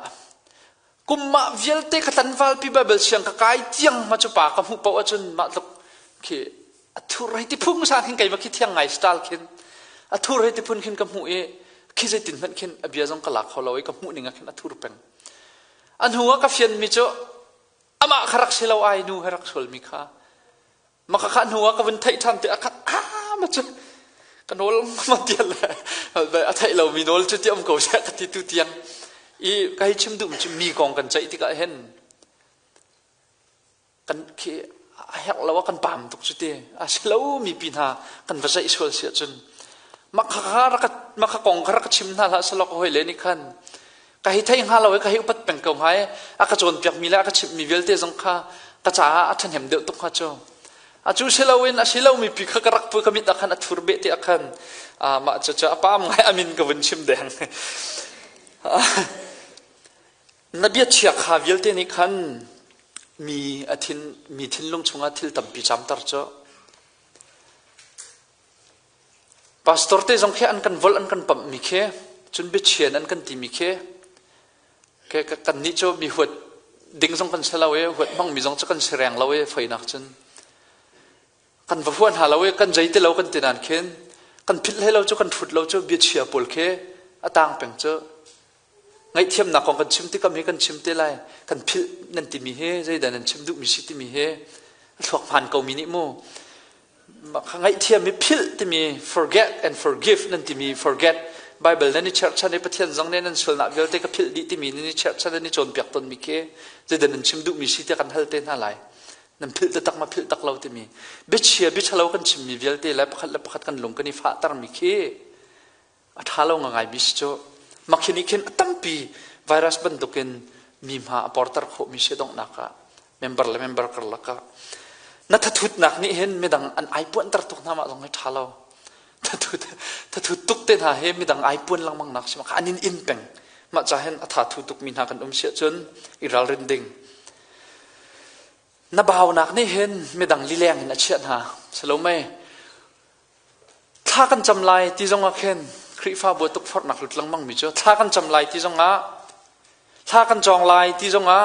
kum mah vialte ka tlanval pi Bible siang ka kai tiang ma cu pa ka hmuh paoh ahcun mah tluk khi a thur hei ti phung sang khin keimah khi thiang ngai style khin a thur hei ti phun khin ka hmuh i khi zeitin hmanh khin a bia zong ka lak kho lo i ka hmuh ning ah khin a thur peng a hnu ah ka fian mi cu amah kha rak si lo ai nu he rak sual mi kha maka kha hnu ah ka vun theih ṭhan te ah khan ah ma cu ka nawl ma tial le a theih lo mi nawl cu ti um ko seh ka ti tu tiang i ka hei chim duh mi cu mi kong kan ceih tikah hin kan khi a herh lo ah kan pam tuk cu ti a si lo mi pi hna kan va zeih sual si ahcun makha kha rak makha kong kha rak chim hna hlah salok hoi le nih khan ka hei thei hnga lo i ka hei upat peng ko hnga i a ka cawnpiak mi le a ka chimh mi vialte zong kha ka caah a ṭhahnem deuh tuk hnga cu a cu si loin a si lomi pi kha ka rak pu ka mit ah khan a thur beh te ah khan mah cu cu a pam ngai a min ka vun chim deng Na biachia kha vialte nih khan mi a thin mi thinlung chungah thil tampi camter cu. Pastor te zong khi an kan volh an kan pamh mi khi cun biachian an kan timi khi ke kan nih cu mi huat ding zong kan si lo i huat hmang mi zong cu kan si reng lo i foinak cun kan va hua hna lo i kan zei ti lo kan ti nain khin kan philh hlei lo cu kan hrut lo cu biachia pawl khi a tang peng cu Ngaihthiamnak kong kan chim tikam hi kan chim te lai. Kan philh nan timi hi zeidah nan chim duhmi si timi hi a thluak hmaan komi nih mu ngaihthiam hi philh timi forget and forgive nan timi forget Bible nan i cherhchan i Pathian zong nih nan sualnak vialte ka philh dih timi nan i cherhchan nan i cawnpiak tawnmi khi zeidah nan chim duhmi si tiah kan hal te hna lai. Nan philh taktak ma philh tak lo timi biachia biachalo kan chimmi vialte le pakhat le pakhat kan lung kan i fahtermi khi A ṭha lo ngaingai si cu makhi nih khin a tampi virus bantukin mi hma a porter khawhmi si donghnak ah member le member karlak ah na thathutnak nih hin midang an ai puanter tuk hna mah zong hi ṭha lo thathut thathut tuk te hna hi midang ai puan lengmang nak si an in in peng mah ca hin a thathu tuk mi hna kan um si ahcun i ralrin ding na baunak nih hin midang lileng in a chiah hna salome Thla kan cam lai ti zongah khin Khrihfabu tukforhnak lut lengmang mi cu thla kan cam lai ti zongah thla kan cawng lai ti zongah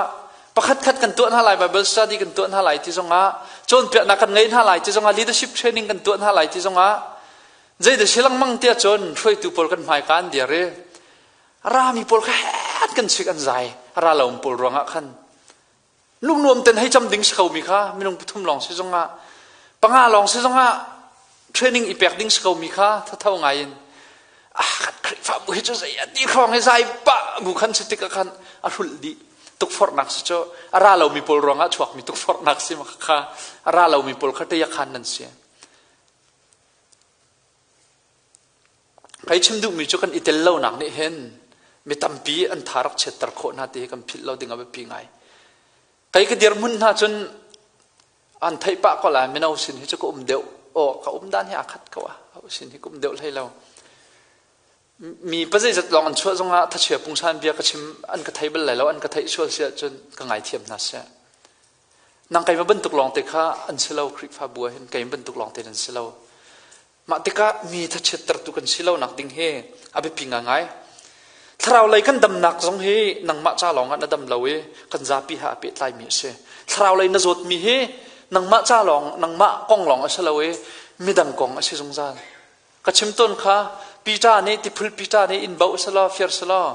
pakhat khat kan tuah hna lai Bible study kan tuah hna lai ti zongah cawnpiaknak kan ngei hna lai ti zongah leadership training kan tuah hna lai ti zongah zeidah si lengmang tiah cun hruaitu pawl kan hmaika an dir i a rami pawl kha het kan sik an zai a ra lo pawl ruangah khan Lungnuam ten hei cam ding si ko mi kha minung pathum lawng si zongah panga lawng si zongah. Training i pek ding si ko mi kha thatho ngai in ah kan Khrihfabu hi cu zei a ti hrawng hi zai pah bu khan si tik ah khan a hrulh dih. Tukforhnak si cu a ra lomi pawl ruangah chuakmi tukforhnak si ma kha a ra lomi pawl kha tei khan nan si. Kai chim duhmi cu kan i tel lonak nih hin mi tampi an tha rak chiatter khawh hna ti hi kan philh lo ding a biapi ngai. Kai ka dirhmun hna cun an theih pah ko lai mino sin hi cu ka um deuh aw ka um dan hi aa khat ko a sin hi ka um deuh hlei lo. Mi pazeizat lawng an chuah zongah thachia pungsan bia ka chim an ka thei bal lai lo an ka theih sual si ahcun ka ngaithiam hna seh. Nang keimah bantuk lawngte kha an si lo Khrihfabu ah hin keimah bantuk lawngte nan si lo. Mah tikah mi thachiattertu kan si lonak ding hi a biapi ngaingai. Thlarau lei kan damnak zong hi nangmah ca lawng ah na dam lo i kan zapi ha a pehtlaimi a si. Thlarau lei na zawtmi hi nangmah ca lawng, nangmah kong lawng a si lo i midang kong a si zungzal. Ka chim tawn kha Peter nih tiphul Peter nih inn boh selaw fir selaw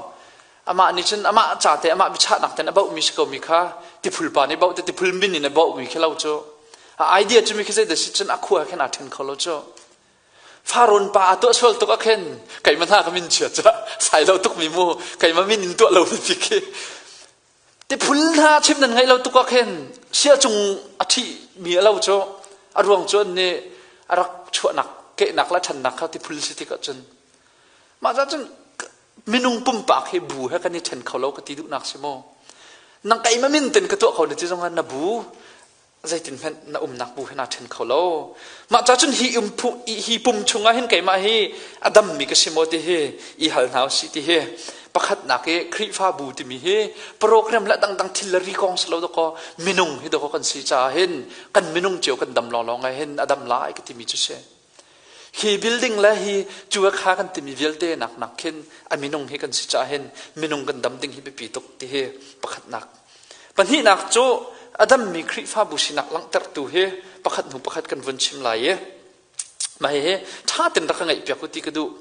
amah nih cun amah ca te amah biachahnak ten a bohmi si ko mi kha tiphul pa nih boh te tiphul min in a bohmi khi lo cu a idea cu mi khi zei da si cun a khua khin aa then kho lo cu Farun pa a tuah sual tuk a khin keimah hna ka min chia cu sai lo tuk mi mu keimah min in tuah lo mi ti khi Tiphul hna chim nan ngaih lo tuk ah khin sia cung a ṭhi mi a lo cu a ruang cu an nih a rak chuahnak kehnak le ṭhannak kha tiphul si tik ahcun mah ca cun minung pumpak hi bu he kan i ṭhen kho lo ka ti duhnak si maw nang keimah min ten ka tuah kho na ti zongah na bu zeitin hmanh na umnak bu he naa ṭhen kho lo. Mah ca cun hi um hi pum chungah hin keimah hi a dammi ka si maw ti hi i hal hna usih ti hi pakhatnak i Khrihfabu timi hi program le dangdang thil le ri kong si lo dakaw minung hi dakaw kan si caah hin kan minung cio kan dam lawnglawng ah hin a dam lai ka timi cu si. Hi building le hi cu kha kan timi vialte nak nak khin a minung hi kan si caah hin minung kan dam ding hi biapi tuk ti hi pakhatnak. Pahnihnak cu a dammi Khrihfabu sinak langhtertu hi pakhat hnu pakhat kan vun chim lai i mah hihi ṭha tein rak ka ngaihpiak u ti ka duh.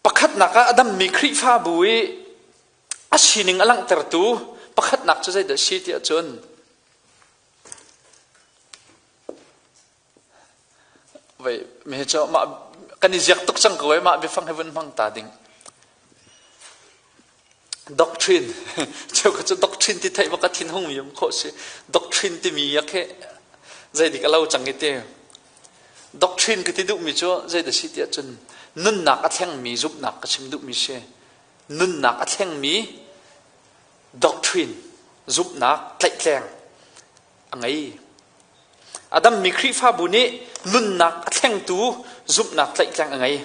Pakhatnak ah a dammi Khrihfabu i a sining a langhtertu pakhatnak cu zeidah a si tiah cun Vei mi cu mah kan i ziak tuk cang ko i mah biafang hi vun hmang ta ding. Doctrine cheu kha cu doctrine ti theih bak a thin hung mi um khawh si. Doctrine timi a khi zeidik a lo cang i ti. Doctrine ka ti duhmi cu zeidah si tiah cun nunnak a thlengmi zumhnak ka chim duhmi si. Nunnak a thlengmi doctrine zumhnak tlaihtleng a ngei. A dammi Khrihfabu nih nunnak a thlengtu zumhnak tlaihtleng a ngei.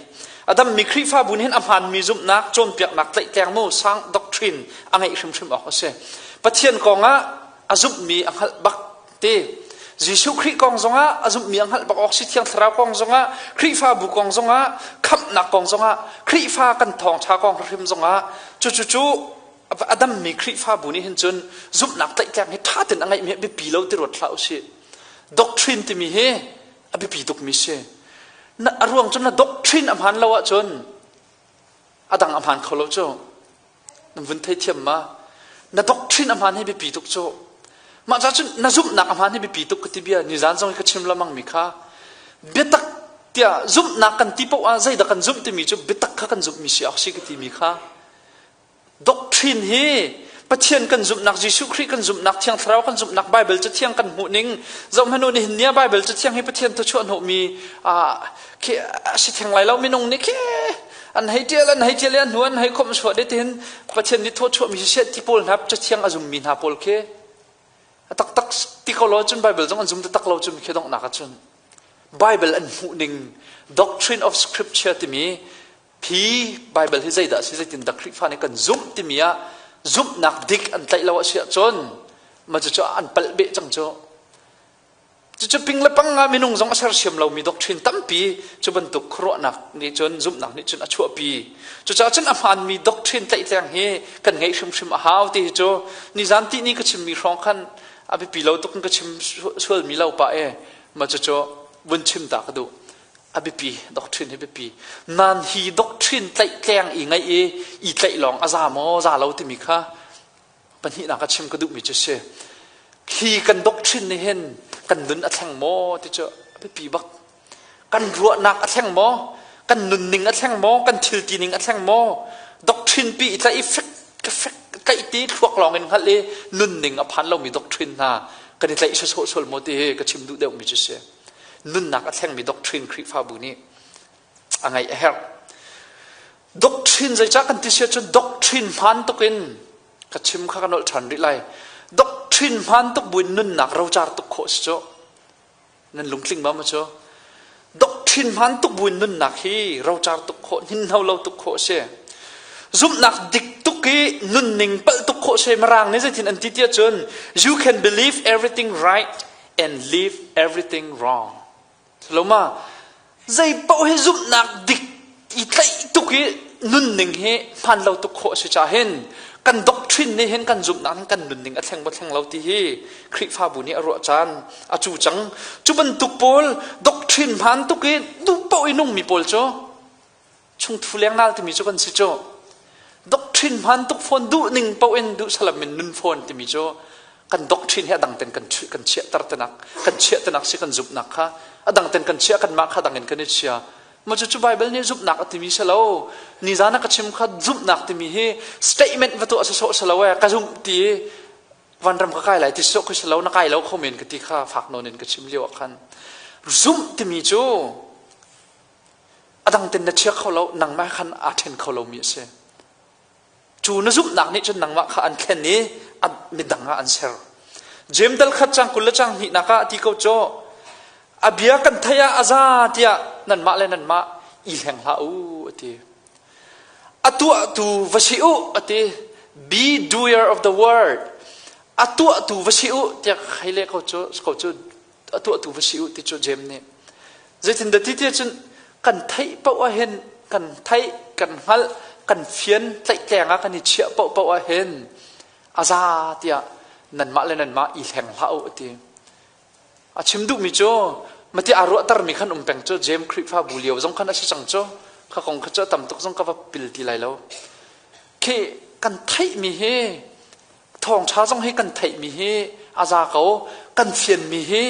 A dammi Khrihfabu nih hin a hmaanmi zumhnak cawnpiaknak tlaihtleng mu sang doctrine a ngeih hrimhrim awk a si. Pathian kong ah a zumhmi a hngalh bak ti. Jesuh Khrih kong zongah a zumhmi a hngalh bak awk si Thiang Thlarau kong zongah Khrihfabu kong zongah khamhnak kong zongah Khrihfa kan thawngṭha kong hrim zongah cucu cu a dammi Khrihfabu nih hin cun zumhnak tlaihtleng hi ṭha tein a ngeihmi a biapi lo ti ruat hlah usih. Doctrine timi hi a biapi tukmi si. Na, a ruang cu na doctrine a hmaan lo ahcun a dang a hmaan kho lo cu. Na vun theithiam ma? Na doctrine a hmaan hi biapi tuk cu. Mah ca cun na zumhnak a hmaan hi biapi tuk ka ti bia nizan zong hi ka chim lamang mi kha biatak tiah zumhnak kan ti paoh ah zeidah kan zumh timi cu biatak kha kan zumhmi si awk si ka timi kha Doctrine hi Pathian kan zumhnak, Jesuh Khrih kan zumhnak, Thiang Thlarau kan zumhnak, Bible cathiang kan hmuh ning, zohhmanh u nihin ni ah Bible cathiang hi Pathian thuachuah hnawhmi khi a si theng lai lo minung nih khi an hei ṭial an hei ṭial i an hnu an hei khawmh suah dih tihin Pathian nih thawchuahmi siseh ti pawl hna cathiang a zummi hna pawl khi a taktak ti ko lo cun Bible zong an zum taktak lo cu mi khi donghnak ah cun Bible an hmuh ning doctrine of scripture timi Hi Baibal hi zeidah a si zeitindah Khrihfa nih kan zumh timi ah zumhnak dik an tlaih lo a si ahcun mah cucu an palh beh cang cu. Cucu ping le pang ah minung zong a sersiam lomi doctrine tampi cu bantuk khuaruahnak nih cun zumhnak nih cun a chuahpi. Cucaah cun a hmaanmi doctrine tlaihtleng hi kan ngeih hrimhrim a hau ti hi cu nizan tihni ka chimmi hrawng khan a biapi lo tuk in ka chim sualmi lo pah e mah cucu vun chim ta ka duh. A biapi doctrine hi biapi nan hi doctrine tlaihtleng i ngaih i i tlaih lawng a za maw za lo timi kha pahnihnak a chim ka duhmi cu si hi kan doctrine nih hin Kan nun a thleng maw ti cu a biapi bak. Kan ruahnak a thleng maw? Kan nunning a thleng maw? Kan thil tining a thleng maw? Doctrine pi i tlaih i fek fek tlaih ti thluak lawng in hngalh i nunning a phan lomi doctrine hna kan i tlaih sawsawh sual maw ti hi ka chim duh deuhmi cu si. Nunnak a thlengmi doctrine Khrihfabu nih a ngaih a herh. Doctrine zeicah kan ti si ahcun doctrine hmaan tuk in ka chim kha ka nolh ṭhan rih lai. Doctrine hmaan tuk buin nunnak rocar tuk khawh si cu. Nan lungtling ba maw cu? Doctrine hmaan tuk buin nunnak hi rocar tuk khawh, hninhno lo tuk khawh si. Zumhnak dik tuk i nunning palh tuk khawh si. Mirang nih zeitin an ti tiah cun you can believe everything right and live everything wrong. Loma zei paoh hi zumhnak dik i tlaih tuk i nunning hi hmaan lo tuk khawh a si caah hin kan doctrine nih hin kan zumhnak hin kan nunning a thleng maw thleng lo ti hi Khrihfabu nih a ruah caan a cu cang. Cu bantuk pawl doctrine hmaan tuk i duh paoh i nungmi pawl cu chungthu lengnal timi cu kan si cu. Doctrine hmaan tuk fawn duh ning paoh in duh salam in nun fawn timi cu kan doctrine hi a dang ten kan kan chiahter tenak kan chiah tenak si kan zumhnak kha a dang ten kan chiah kanmah kha dang in kan i chia ma cu cu Bible nih zumhnak a timi si lo nizan a ka chim kha zumhnak timi hi statement va tuah sawsawh si lo e ka zumh ti vanram ka kai lai ti sawh khi si lo na kai lo kho men ka ti kha fak nawn in ka chim lio ah khan zumh timi cu a dang ten na chia kho lo nangmah khan aa then kho lomi a si Cu na zumhnak nih cun nangmah kha an thlen i midang ah an ser. Jeim dal khat cang 20 le cang hnihnak ah ti ko cu a bia kan theih ah a za tiah nanmah le nanmah i hleng hlah u a ti. A tuahtu va si u a ti. Be doer of the word. A tuahtu va si u tiah hei leh ko cu ko cu a tuahtu va si u ti cu Jeim nih. Zeitindah ti tiah cun kan theih paoh ah hin kan theih, kan hngalh, kan fian tlaihtleng ah kan i chiah paohpaoh ah hin a za tiah nanmah le nanmah i hleng hlah u a ti. A chim duhmi cu mati aa ruahtermi khan um peng cu Jeim Khrihfabu lio zong khan a si cang cu kha kong kha cu a tam tuk zong ka va pil ti lai lo. Khi kan theihmi hi Thawngṭha zong hi kan theihmi hi a za ko, kan fianmi hi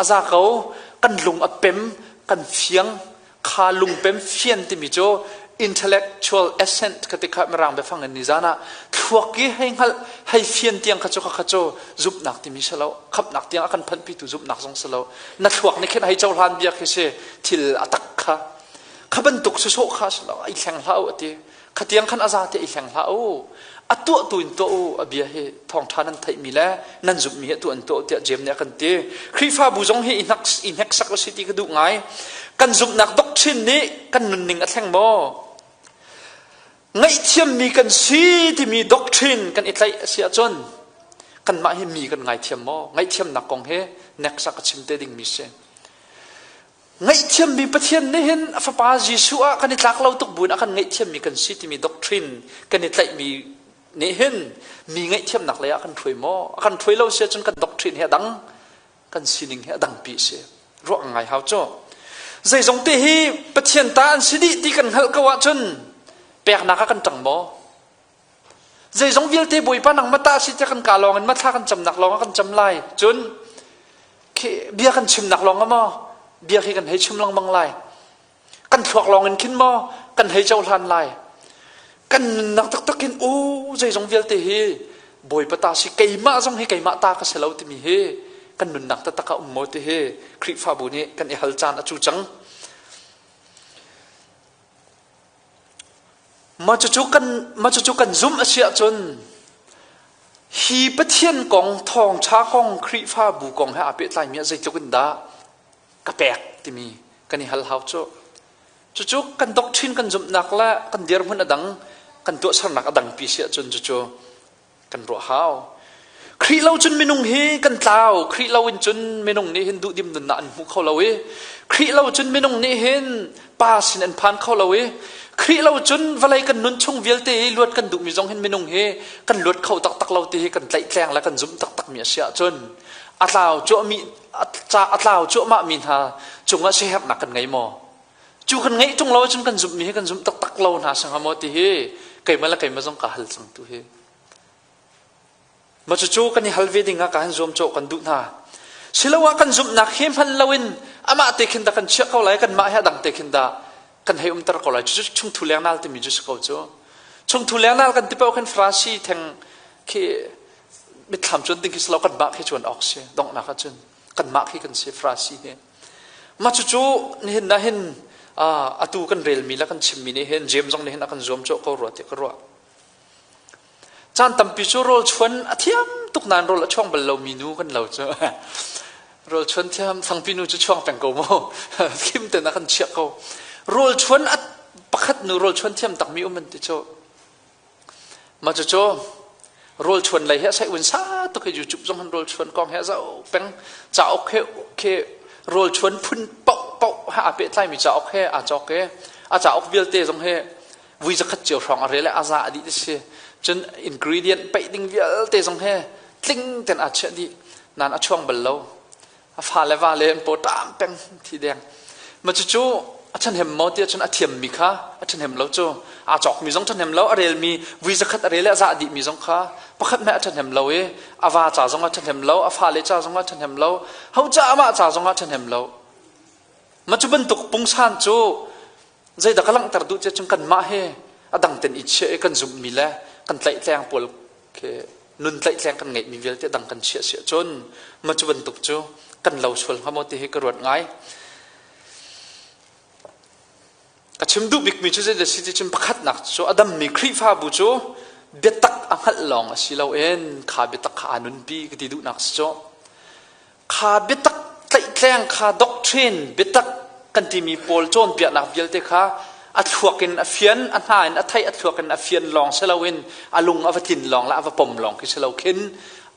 a za ko, kan lung a pem, kan fiang. Kha lungpem fian timi cu intellectual assent ka ti kha mirang biafang in nizan ah thluak i hei hngalh hei fian tiang kha cu kha cu zumhnak timi si lo khamhnak tiang a kan phanhpitu zumhnak zong si lo na thluak nih khin hei cohlan bia khi si thil a tak kha kha bantuk sawsawh kha si lo ai thleng hlah u a ti Khatiang khan a zate i hleng hlah u. A tuah tu in tuah u. A bia hi thawngṭha nan theihmi le nan zumhmi hi atu an tuah tiah Jeim nih a kan ti. Khrihfabu zong hi i hneksak u si ti ka duh ngai. Kan zumhnak doctrine nih kan nunning a thleng maw? Ngaihthiammi kan si timi doctrine kan i tlaih a si ahcun kanmah hi mi kan ngaithiam maw? Ngaihthiamnak kong hi neksak a chim te dingmi si. Ngaihthiammi Pathian nih hin a fapa Jesuh ah kan i tlak lo tuk buin a kan ngaihthiammi kan si timi doctrine kan i tlaihmi nih hin mi ngaihthiamnak lei ah kan hruai maw? A kan hruai lo si ahcun kan doctrine hi a dang, kan sining hi a dangpi a si. Ruah ngai hau cu. Zeizong te hi Pathian ta an si dih ti kan hngalh ko ahcun peknak ah kan ṭang maw? Zeizong vialte Bawipa nangmah ta si tiah kan ka lawng in mathla kan camnak lawng ah kan cam lai. Cun khi bia kan chimnak lawng ah maw bia khi kan hei chim lengmang lai. Kan thluak lawng in khin maw kan hei cohlan lai. Kan nunnak taktak in u zeizong vialte hi Bawipa ta si keimah zong hi keimah ta ka si lo timi hi kan nunnak taktak ah um maw ti hi Khrihfabu nih kan i hal caan a cu cang. Mah cucu kan, mah cucu kan zumh a si ahcun hi Pathian kong, thawngṭha kong, Khrihfabu kong he aa pehtlaimi ah zeitluk in dah ka pek timi kan i hal hau cu. Cucu kan doctrine kan zumhnak le kan dirhmun a dang, kan tuahsernak a dangpi si ahcun cucu kan ruah hau. Khrih lo cun minung hi kan tlau. Khrih lo in cun minung nih hin duhdim nunnak an hmu kho lo i Khrih lo cun minung nih hin pa sin an phan kho lo i Khrih lo cun vawlei kan nun chung vialte hi luat kan duhmi zong hin minung hi kan luat kho taktak lo ti hi kan tlaihtleng le kan zumh taktakmi a si ahcun a tlau cuahmi a tlau cuahmah mi hna cungah siaherhnak kan ngei maw? Cu kan ngeih ṭung lo ahcun kan zumhmi hi kan zumh taktak lo hna sangha maw ti hi keimah le keimah zong ka hal cang tu hi. Ma cucu kan i hal ve ding ah ka han zuam cawh kan duh hna. Siloah kan zumhnak hi hman loin amah te khin dah kan chiah ko lai kanmah he a dang te khin dah kan hei umter ko lai. Cucu chungthu lengnal timi cu si ko cu. Chungthu lengnal kan ti paoh khin Farasi theng khi mitthlam cuan ding khi si lo kanmah khi cuan awk si donghnak ahcun kanmah khi kan si Farasi hi. Mah cucu nihin ah hin atu kan relmi le kan chimmi nih hin James zong nih hin a kan zuam cawh ko rua ti ka ruah. Caan tampi cu rawl chuan a thiam tuk nain rawl a chuang bal lomi nu kan lo cu. Rawl chuan thiam thangpi nu cu chuang peng ko mu. Khim ten a kan chiah ko. Rawl chuan a pakhat nu rawl chuan thiam takmi um an ti cu. Mah cucu rawl chuan lei hi a sai un sa tuk i YouTube zong han rawl chuan kong he zoh peng cauk he khi rawl chuan phun paoh paoh he aa pehtlaimi cauk he aa cawk i a cauk vialte zong hi vui zakhat cio hrawng a rel i a za a dih ti si cun ingredient peih ding vialte zong he tling ten aa chiah dih nan a chuang bal lo a fa le va le an paw ṭam peng thi deng ma cucu a ṭhahnem maw ti ahcun a thiammi kha a ṭhahnem lo cu aa cawkmi zong ṭhahnem lo a relmi vui zakhat a rel i a zah dihmi zong kha pakhat hmeh a ṭhahnem lo i a va ca zong a ṭhahnem lo a fale ca zong a ṭhahnem lo ho ca amah ca zong a ṭhahnem lo ma cu bantuk pungsan cu zeidah ka langhter duh ti ahcun kanmah hi a dang ten i chiah i kan zumhmi le kan tlaihtleng pawl khi nun tlaihtleng kan ngeihmi vialte dang kan chiah si ahcun ma cu bantuk cu kan lo sual hnga maw ti hi ka ruat ngai. Ka chim duh bikmi cu zeidah si ti cun pakhatnak cu a dammi Khrihfabu cu biatak a hngalh lawng a si loin kha biatak kha aa nunpi ka ti duhnak si cu. Kha biatak tlaihtleng kha doctrine biatak kan timi pawl cawnpiaknak vialte kha a thluak in a fian, a hna in a theih, a thluak in a fian lawng si loin a lung a va tlin lawng le a va pom lawng khi si lo khin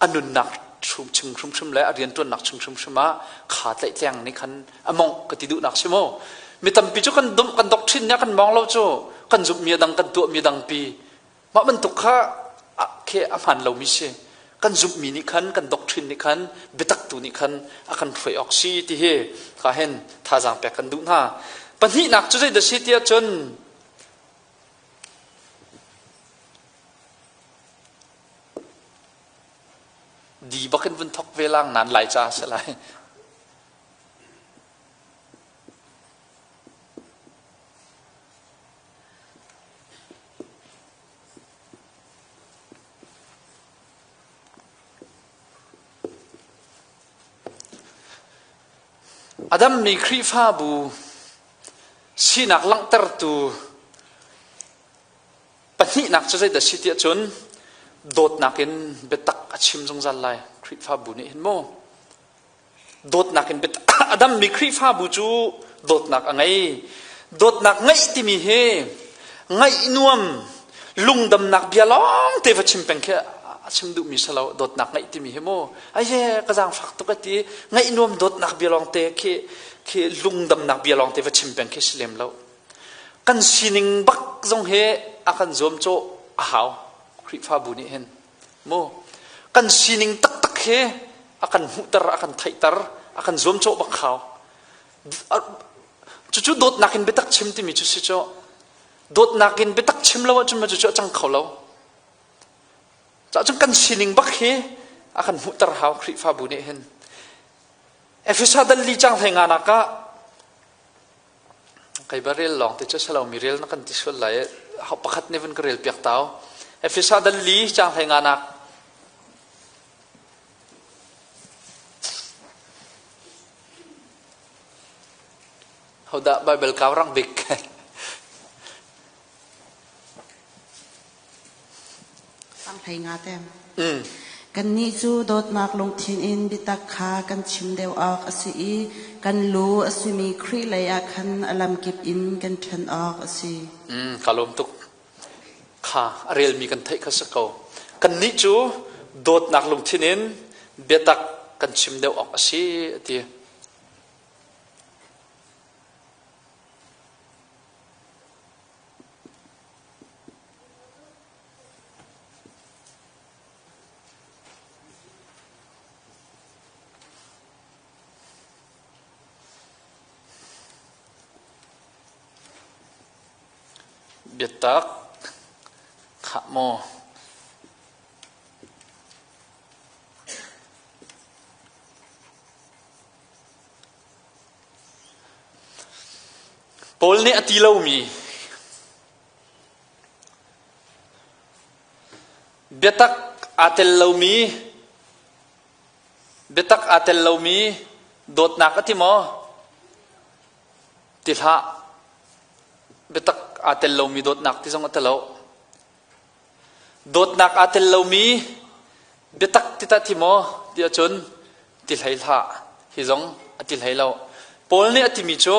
a nunnak chung hrimhrim le a rianṭuannak chung hrimhrim ah kha tlaihtleng nih khan a mongh ka ti duhnak si mu. Mi tampi cu kan dum kan doctrine nih a kan mong lo cu kan zumhmi a dang kan tuahmi a dangpi Mah bantuk kha khi a hmaan lomi si. Kan zumhmi nih khan, kan doctrine nih khan, biatak tu nih khan a kan hruai awk si ti hi ka hin thazaang pek kan duh hna. Pahnihnak cu zeidah si tiah cun di bak in vun thok ve lang nan lai ca si lai. A dammi Khrihfabu sinak langhtertu pahnihnak cu zeidah a si tiah cun dawtnak in biatak a chim zungzal lai Khrihfabu nih hin mu. Dawtnak in a dammi Khrihfabu cu dawtnak a ngei. Dawtnak ngeih timi hi ngaih nuam lungdamnak bia lawng te va chim peng khi a chim duhmi si lo dawtnak ngeih timi hi mu aye ka zaangfak tuk a ti ngaih nuam dawtnak bia lawng te khi khi lungdamnak bia lawng te va chim peng khi si lem lo kan sining bak zong hi a kan zuam cawh a hau Khrihfabu nih hin Mu kan sining taktak hi a kan hmuhter, a kan theihter, a kan zuamcawh bak hau. Cucu dawtnak in biatak chim timi cu si cu. Dawtnak in biatak chim lo ahcun ma cucu a cang kho lo. Cah cun kan sining bak hi a kan hmuhter hau Khrihfabu nih hin. Efesa dal li cang hlei nga nak ah Kai ba rel lawng te cu si lo mi rel na kan ti sual lai pakhat nih vun ka rel piak tau. Efesa dal li cang hlei nga nak. Hodah Bible kau rang bik. Hlei nga te. Kannih cu dawtnak lungthin in biatak kha kan chim deuh awk a si i kan lu a simi Khrih lei ah khan a lamkip in kan ṭhen awk a si. Ka lawm tuk. Kha a relmi kan theih kha si ko. Kannih cu dawtnak lungthin in biatak kan chim deuh awk a si a ti. Biatak khah maw? Paul nih a ti lomi biatak aa tel lomi biatak aa tel lomi dawtnak a ti maw? Ti hlah. Biatak aa tel lomi dawtnak ti zong a ti lo. Dawtnak aa tel lomi biatak ti tah ti maw ti ahcun ti hlei hlah. Hi zong a ti hlei lo. Paul nih a timi cu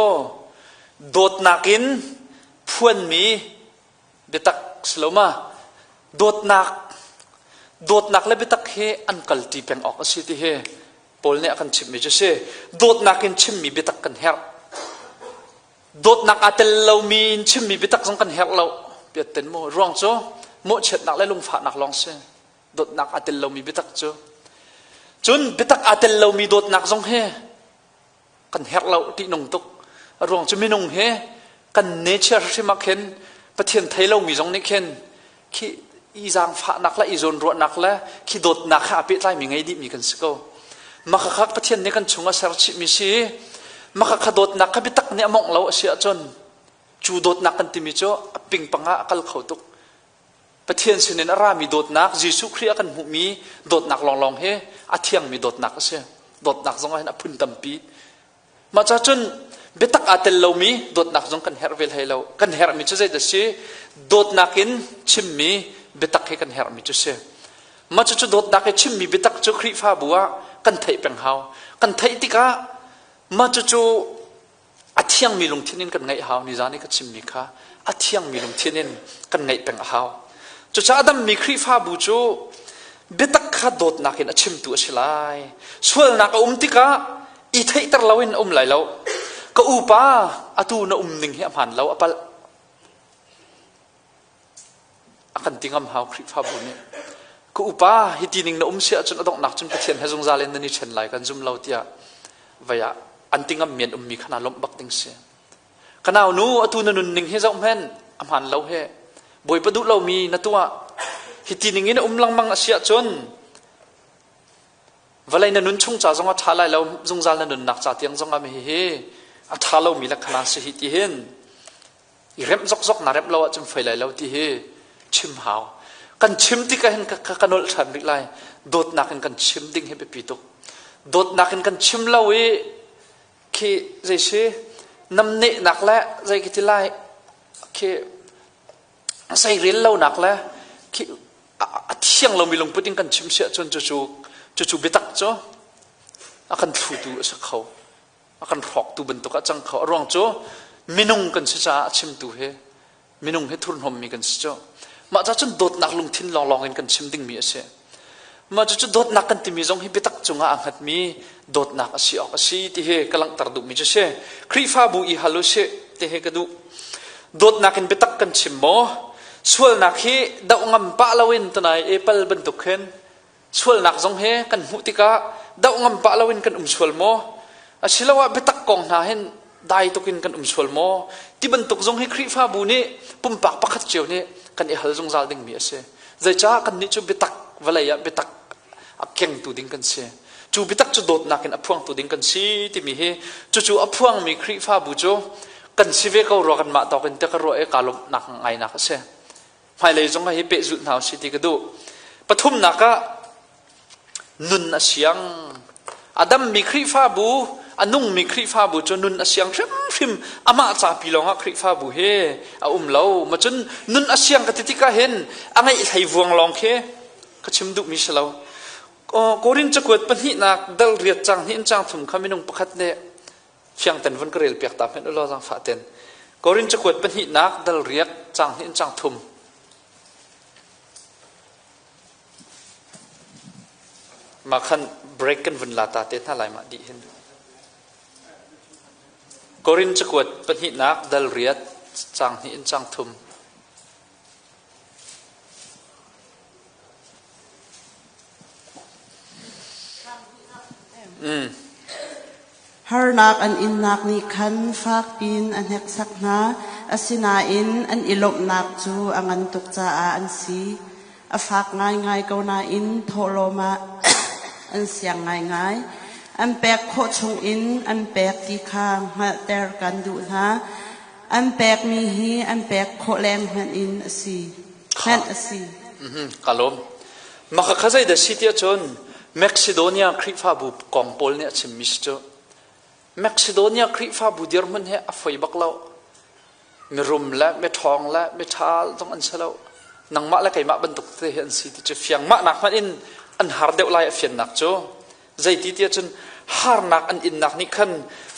dawtnak in phuanmi biatak si lo ma? Dawtnak dawtnak le biatak hi an kalṭi peng awk a si ti hi Paul nih a kan chimhmi cu si. Dawtnak in chimmi biatak kan herh. Dawtnak aa tel lomi in chimmi biatak zong kan herh lo. Piatten mu. Ruang cu mawhchiatnak le lungfahnak lawng si. Dawtnak aa tel lomi biatak cu. Cun biatak aa tel lomi dawtnak zong hi kan herh lo ṭihnung tuk. A ruang cu minung hi kan nature hrim ah khin Pathian thei lomi zong nih khin khi i zaangfahnak le i zawnruahnak le khi dawtnak he aa pehtlaimi ngei dihmi kan si ko. Makhakha Pathian nih kan chung a ser chihmi si makhakha dawtnak kha biatak nih a mawngh lo a si ahcun cu dawtnak kan timi cu a pingpang ah a kal kho tuk. Pathian sinin a rami dawtnak Jesuh Khrih a kan hmuhmi dawtnak lawnglawng hi a thiangmi dawtnak a si. Dawtnak zong ah hin a phun tampi. Mah ca cun biatak aa tel lomi dawtnak zong kan herh ve hlei lo. Kan herhmi cu zeidah si? Dawtnak in chimmi biatak hi kan herhmi cu si. Mah cucu dawtnak i chimmi biatak cu Khrihfabu ah kan theih peng hau. Kan theih tikah mah cucu a thiangmi lungthin in kan ngaih hau. Nizan i ka chimmi kha a thiangmi lungthin in kan ngaih peng a hau. Cucaah a dammi Khrihfabu cu biatak kha dawtnak in a chimtu a si lai. Sualnak a um tikah i theihter loin a um lai lo. Ka upa, atu na um ning hi a hmaan lo, a palh. A kan ti ngam hau Khrihfabu nih. Ka upa, hi ti ning na um si ahcun a donghnak cun Pathian he zungzal in nan i ṭhen lai kan zum lo tiah vei ah an ti ngam mi an ummi kha naa lawmh bak ding si. Ka nau nu, atu na nunning hi zoh hmenh, a hmaan lo he. Bawipa duh lomi na tuah. Hi ti ning in a um lengmang a si ahcun Vawlei na nun chung ca zong a ṭha lai lo, zungzal na nunnak ca tiang zong ah hihi a ṭha lomi le khana si hi ti hin i remh zokzok na remh lo ahcun fei lai lo ti hi chim hau. Kan chim tikah hin ka, ka nolh ṭhan rih lai. Dawtnak in kan chim ding hi biapi tuk. Dawtnak in kan chim lo i khi zei si namnehnak le zei khi ti lai khi zeirel lonak le khi a thiang lomi lungput in kan chim si ahcun cucu cucu biatak cu a kan thlutu a si kho a kan hrawktu bantuk a cang kho a ruang cu minung kan si caah a chimtu hi minung hi thurhnawmmi kan si cu mah ca cun dawtnak lungthin lawnglawng in kan chim dingmi a si mah cucu dawtnak kan timi zong hi biatak cungah aa hngatmi dawtnak a si awk a si ti hi ka langhter duhmi cu si Khrihfabu i hal u sih ti hi ka duh Dawtnak in biatak kan chim maw? Sualnak hi doh ngam pah loin tunai apple bantuk khin sualnak zong he kan hmuh tikah doh ngam pah loin kan um sual maw? Asiloah biatak kong hna hin dai tuk in kan um sual maw? Ti bantuk zong hi Khrihfabu nih pumpak pakhat cio nih kan i hal zungzal dingmi a si. Zeicah kannih cu biatak vawlei ah biatak a kengtu ding kan si. Cu biatak cu dawtnak in a phuangtu ding kan si timi hi cucu a phuangmi Khrihfabu cu kan si ve ko rua kanmah tawk in te ka ruah i kaa lawmhnak ngainak a si. Hmailei zong hi pehzulh hna usih ti ka duh. Pathumnak ah nun a siang. A dammi Khrihfabu, a nungmi Khrihfabu cu nun a siang hrimhrim. Amah ca pi lawngah Khrihfabu hi a um lo. Ma cun nun a siang ka ti tikah hin a ngeih hlei vuang lawng khi ka chim duhmi si lo. Korin cakuat pahnihnak dal riat cang hnih in cang thum kha minung pakhat nih fiangten vun ka rel piak ta hmenh ulaw zangfah ten. Korin cakuat pahnihnak dal riat cang hnih in cang thum. Mah khan break kan vun la ta te hna lai mah dih hin. Korin cakuat pahnihnak dal riat cang hnih in cang thum. Harnak an innak nih khan fakpiin a hneksak hna, asinain an i lawmhnak cu a ngan tuk caah an si. A fak ngaingai ko nain thawhlawm ah an siang ngaingai. An pek khawh chungin an pek ti kha hngalhter kan duh hna. An pekmi hi an pek khawh leng hmanh in a si. Hmanh a si. Ka lawm. Maka kha zei dah si tiah cun Macedonia Khrihfabu kong Paul nih a chimmi si cu. Macedonia Khrihfabu dirhmun hi a foi bak lo. Mirum le miṭhawng le miṭha zong an si lo. Nangmah le keimah bantuk te hi an si ti cu fiang. Mah nak hmanh in an har deuh lai a fiannak cu. Zeiti tiah cun harnak an innak nih khan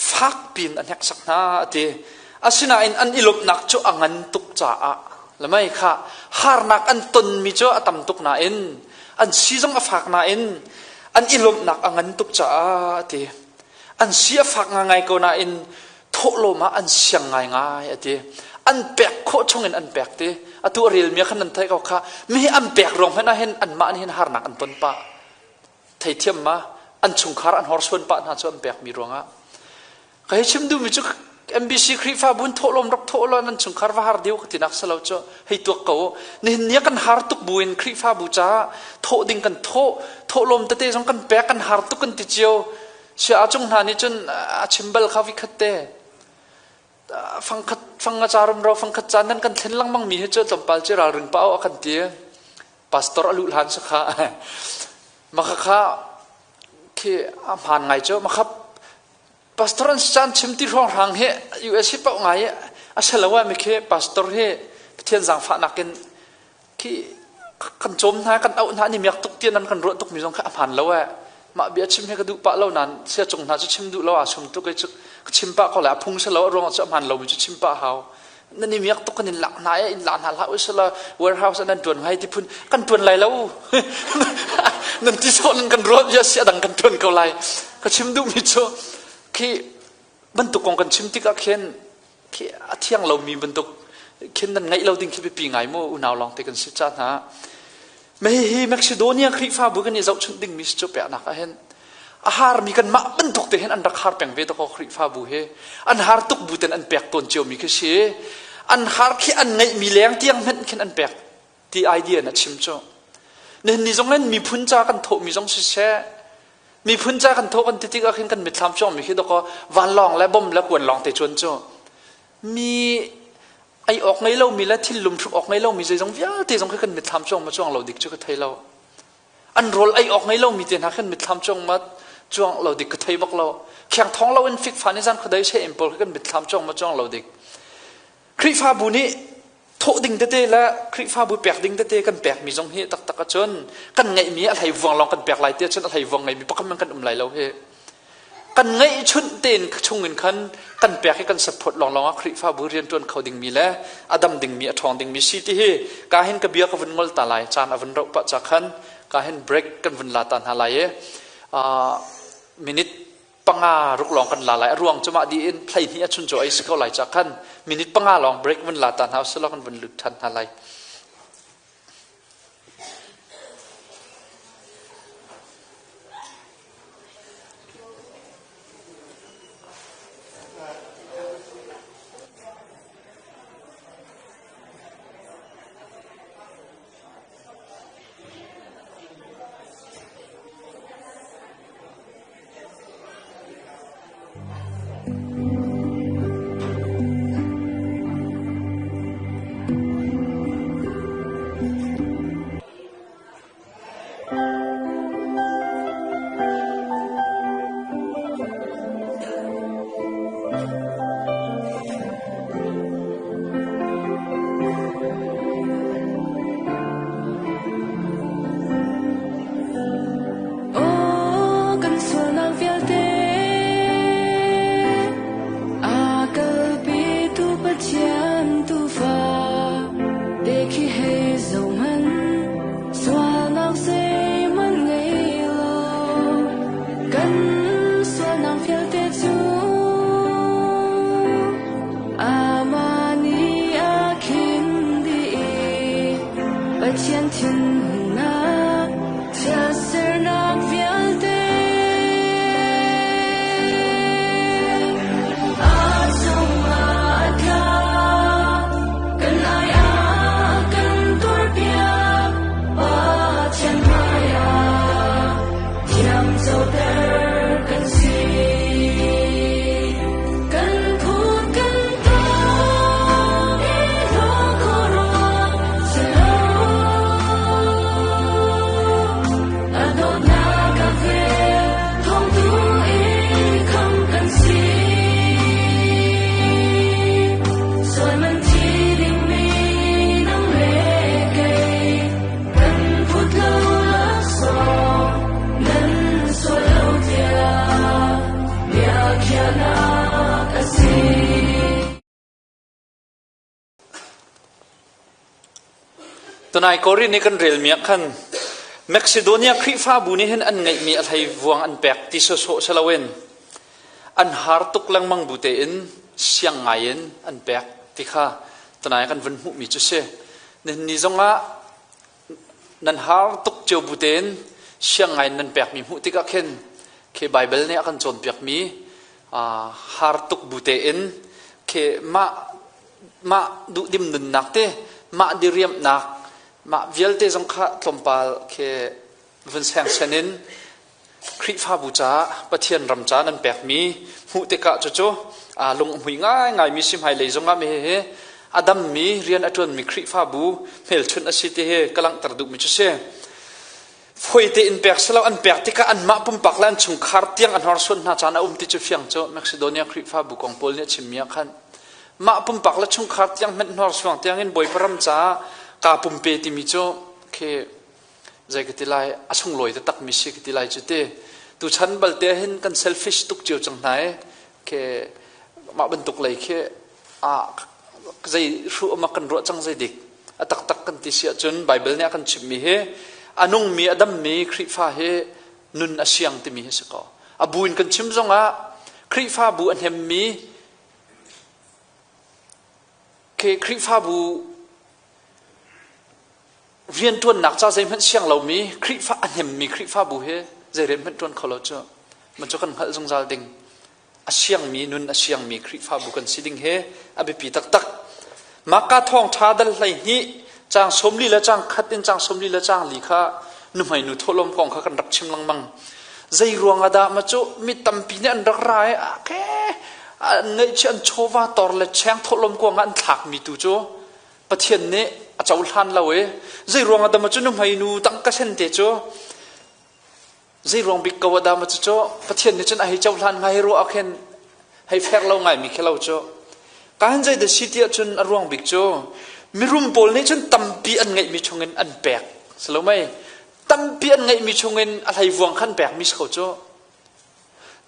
fak piin a hneksak hna a ti. Asinain an i lawmhnak cu a ngan tuk caah lamai kha harnak an tonmi cu a tam tuk nain an si zong a fak nain an i lawmhnak a ngan tuk caah a ti. An si a fak ngaingai ko nain thawhlawm ah an siang ngaingai a ti. An pek khawh chungin an pek ti. Atu a relmi ah khan nan theih ko kha. Mi hi an pek ruang hmanh ah hin anmah nih hin harnak an ton pah. Theithiam ma an chungkhar an horsuan pah hna cu an pekmi ruangah. Ka hei chim duhmi cu MBC Khrihfabu in thawhlawm rak thawh law nan chungkhar va har deu ka tinak si lo cu hei tuak ko. Nihin ni ah kan har tuk buin Khrihfabu caah thawh ding kan thawh, thawhlawm tete zong kan pek kan har tuk kan ti cio. Sia cung hna nih cun a chim bal kha vikhat te. Fangkhat fang a ca rumro fangkhat caan nan kan thlen lengmang mi hi cu tlawmpal cu ralring pa a kan ti. Pastor a luh hlan si kha. Maka kha khi a hmaan ngai cu makha pastor an si caan chim ti hrawng hrang hi US hi paoh ngai a si lo ah mi khi pastor hi Pathian zaangfahnak in khi kan cawm hna kan auh hna ni miak tuk tian an kan ruah tuk mi zong kha a hmaan lo eh mah bia chim hi ka duh pah lo nan sia cung hna cu chim duh lo a sum tuk i cu ka chim pah ko le a phung si lo a ruang cu a hmaan lo mi cu chim pah hau nan i miak tuk kan in lak hna e in lak hna hlah usila warehouse nan tuan ngai ti phun kan tuan lai lo nan ti sawh nan kan ruat bia si adang kan tuan ko lai ka chim duh mi cu khi bantuk kong kan chim tikah khin khi a thiang lomi bantuk khin nan ngaih lo ding khi biapi ngai mu unau lawng te kan si ca hna me hi Macedonia Khrihfabu kan i zohchunh dingmi si cu peknak ah hin a harmi kan mah bantuk te hin an rak har peng ve to ko Khrihfabu hi an har tuk bu ten an pek tawn ciomi khi si an har khi an ngeihmi leng tiang hmanh khin an pek ti idea na chim cu nihin ni zong in miphun ca kan thawhmi zong siseh miphun ca kan thawh kan ti tik ah khin kan mitthlam chuangmi khi dawkaw vanlawng le bom le kuan lawng te chuan cu mi ei awk ngei lomi le thil lum hruk awk ngei lomi zeizong vialte zong khi kan mitthlam chuang ma chuang lo dik cu ka thei lo an rawl ei awk ngei lomi te hna khin mitthlam chuang ma chuang lo dik ka thei bak lo kheng thong lo in fikfa ni zan khuadei she in pawl khi kan mitthlam chuang ma chuang lo dik Khrihfabu nih thawh ding tete le Khrihfabu pek ding tete kan pekmi zong hi taktak ahcun kan ngeihmi a hlei vuang lawng kan pek lai ti ahcun a hlei vuang ngeimi pakhat man kan um lai lo hi. Kan ngeihchunh tein chungin khan kan pek hi kan support lawnglawng ah Khrihfabu rianṭuan kho dingmi le a dam dingmi a ṭhawng dingmi si ti hi ka hin ka bia ka vun ngol ta lai caan a vun rauh pah ca khan ka hin break kan vun la ta hna lai i minute panga ruk lawng kan la lai a ruang cu mah di in thlei hnih a chun cu ai si ko lai ca khan minute panga lawng break vun la ta hna usih kan vun lut than hna lai. Aw kan sualnak vialte a kalpitu Pathian Tuufa te khi hei zohhmanh sualnak zeihmanh ngei lo kan sualnak vialte cu Amah nih a khin dih i Pathian thinhunnak chiatsernak vialte a cungah a tla. Kan ai ah kan tuarpiak Pathian hmaiah thiamcoter kan si. Kan phut kan tuah. Tunai Korin i kan relmi ah khan Macedonia Khrihfabu nih hin an ngeihmi a hlei vuang an pek ti sawsawh si loin an har tuk lengmang bu tein siang ngai in an pek ti kha tunai kan vun hmuhmi cu si. Nihin ni zongah nan har tuk cio bu tein siang ngai in nan pekmi hmuh tikah khin khi Bible nih a kan cawnpiakmi har tuk bu tein khi mah mah duhdim nunnak te mah diriamhnak mah vialte zong kha tlawmpal khi vun sengsen in Khrihfabu caah Pathian ram ca nan pekmi hmuh tikah cucu lung a hmui ngaingaimi si hmailei zongah mi hihi a dammi rian a ṭuanmi Khrihfabu hmelchunh a si ti hi ka langhter duhmi cu si. Foi tein pek si lo an pek tikah anmah pumpak le an chungkhar tiang an hnorsuan hna caan a um ti cu fiang cu Macedonia Khrihfabu kong Paul nih a chimmi ah khan mah pumpak le chungkhar tiang hmanh hnorsuang tiangin Bawipa ram caah kaa pumpe timi cu khi zei ka ti lai a sunglawi taktak mi si ka ti lai cu ti tuchan balte hin kan selfish tuk cio cang hna i ke mah bantuk lei khi a zei hru ma kan ruah cang zei dik a taktak kan ti si ahcun Bible nih a kan chimmi hi a nungmi a dammi Khrihfa hi nun a siang timi hi si ko a bu in kan chim zongah Khrihfabu a hnemmi Khrihfabu rianṭuannak ca zeihmanh siang lomi Khrihfa a hnemmi Khrihfabu hi zei rian hmanh ṭuan kho lo cu man cu kan hngalh zungzal ding a siangmi nun a siangmi Khrihfabu kan si ding hi a biapi taktak. Maka thawngṭha dal 12 caang 40 le caang khat in caang 40 le caang li kha nuhmei nu thawhlawm kong kha kan rak chim lengmang. Zei ruang ah dah ma cu mi tampi nih an rak ra i ke an ngaihchih an chawva tor le cheng thawhlawm kuang ah an thlakmi tu cu Pathian nih a cohlan lo i zei ruang ah dah maw cu nuhmei nu tangka sen te cu zei ruang bik ko ah dah maw cu Pathian nih cun a hei cohlan hnga hi ruah ah khin hei fek lo ngaimi khi lo cu ka han zei dah si ti ahcun a ruang bik cu mirum pawl nih cun tampi an ngeihmi chungin an pek si lo mei tampi an ngeihmi chungin a hleivuang khan pekmi si ko cu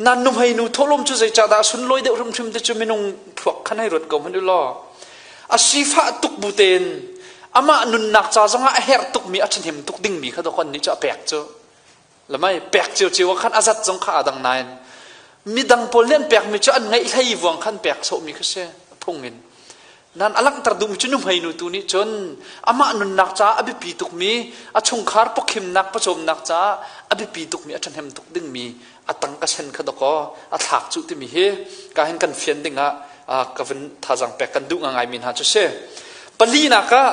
Nan nuhmei nu thawhlawm cu zeicahdah a sunlawi deuh hrimhrim ti cu minung thluak khan hei ruat ko hmanh u law. A sifah tuk bu tein amah nunnak ca zongah a herh tukmi a ṭhahnem tuk dingmi kha dawk nih cu a pek cu. Lamai pek ciocio ah khan a zat zong kha aa dang nain midang pawl nih an pekmi cu an ngeih hlei vuang khan pek sawhmi kha si a phung in. Nan a langhter duhmi cu nuhmei nu tu nih cun amah nunnak caah a biapi tukmi a chungkhar pawkhimnak pawcawmnak caah a biapi tukmi a ṭhahnem tuk dingmi a tangka sen kha dawkaw a thlak cu timi hi ka hin kan fian dingah ka vun thazaang pek kan duh ngaingaimi hna cu si. Palinak ah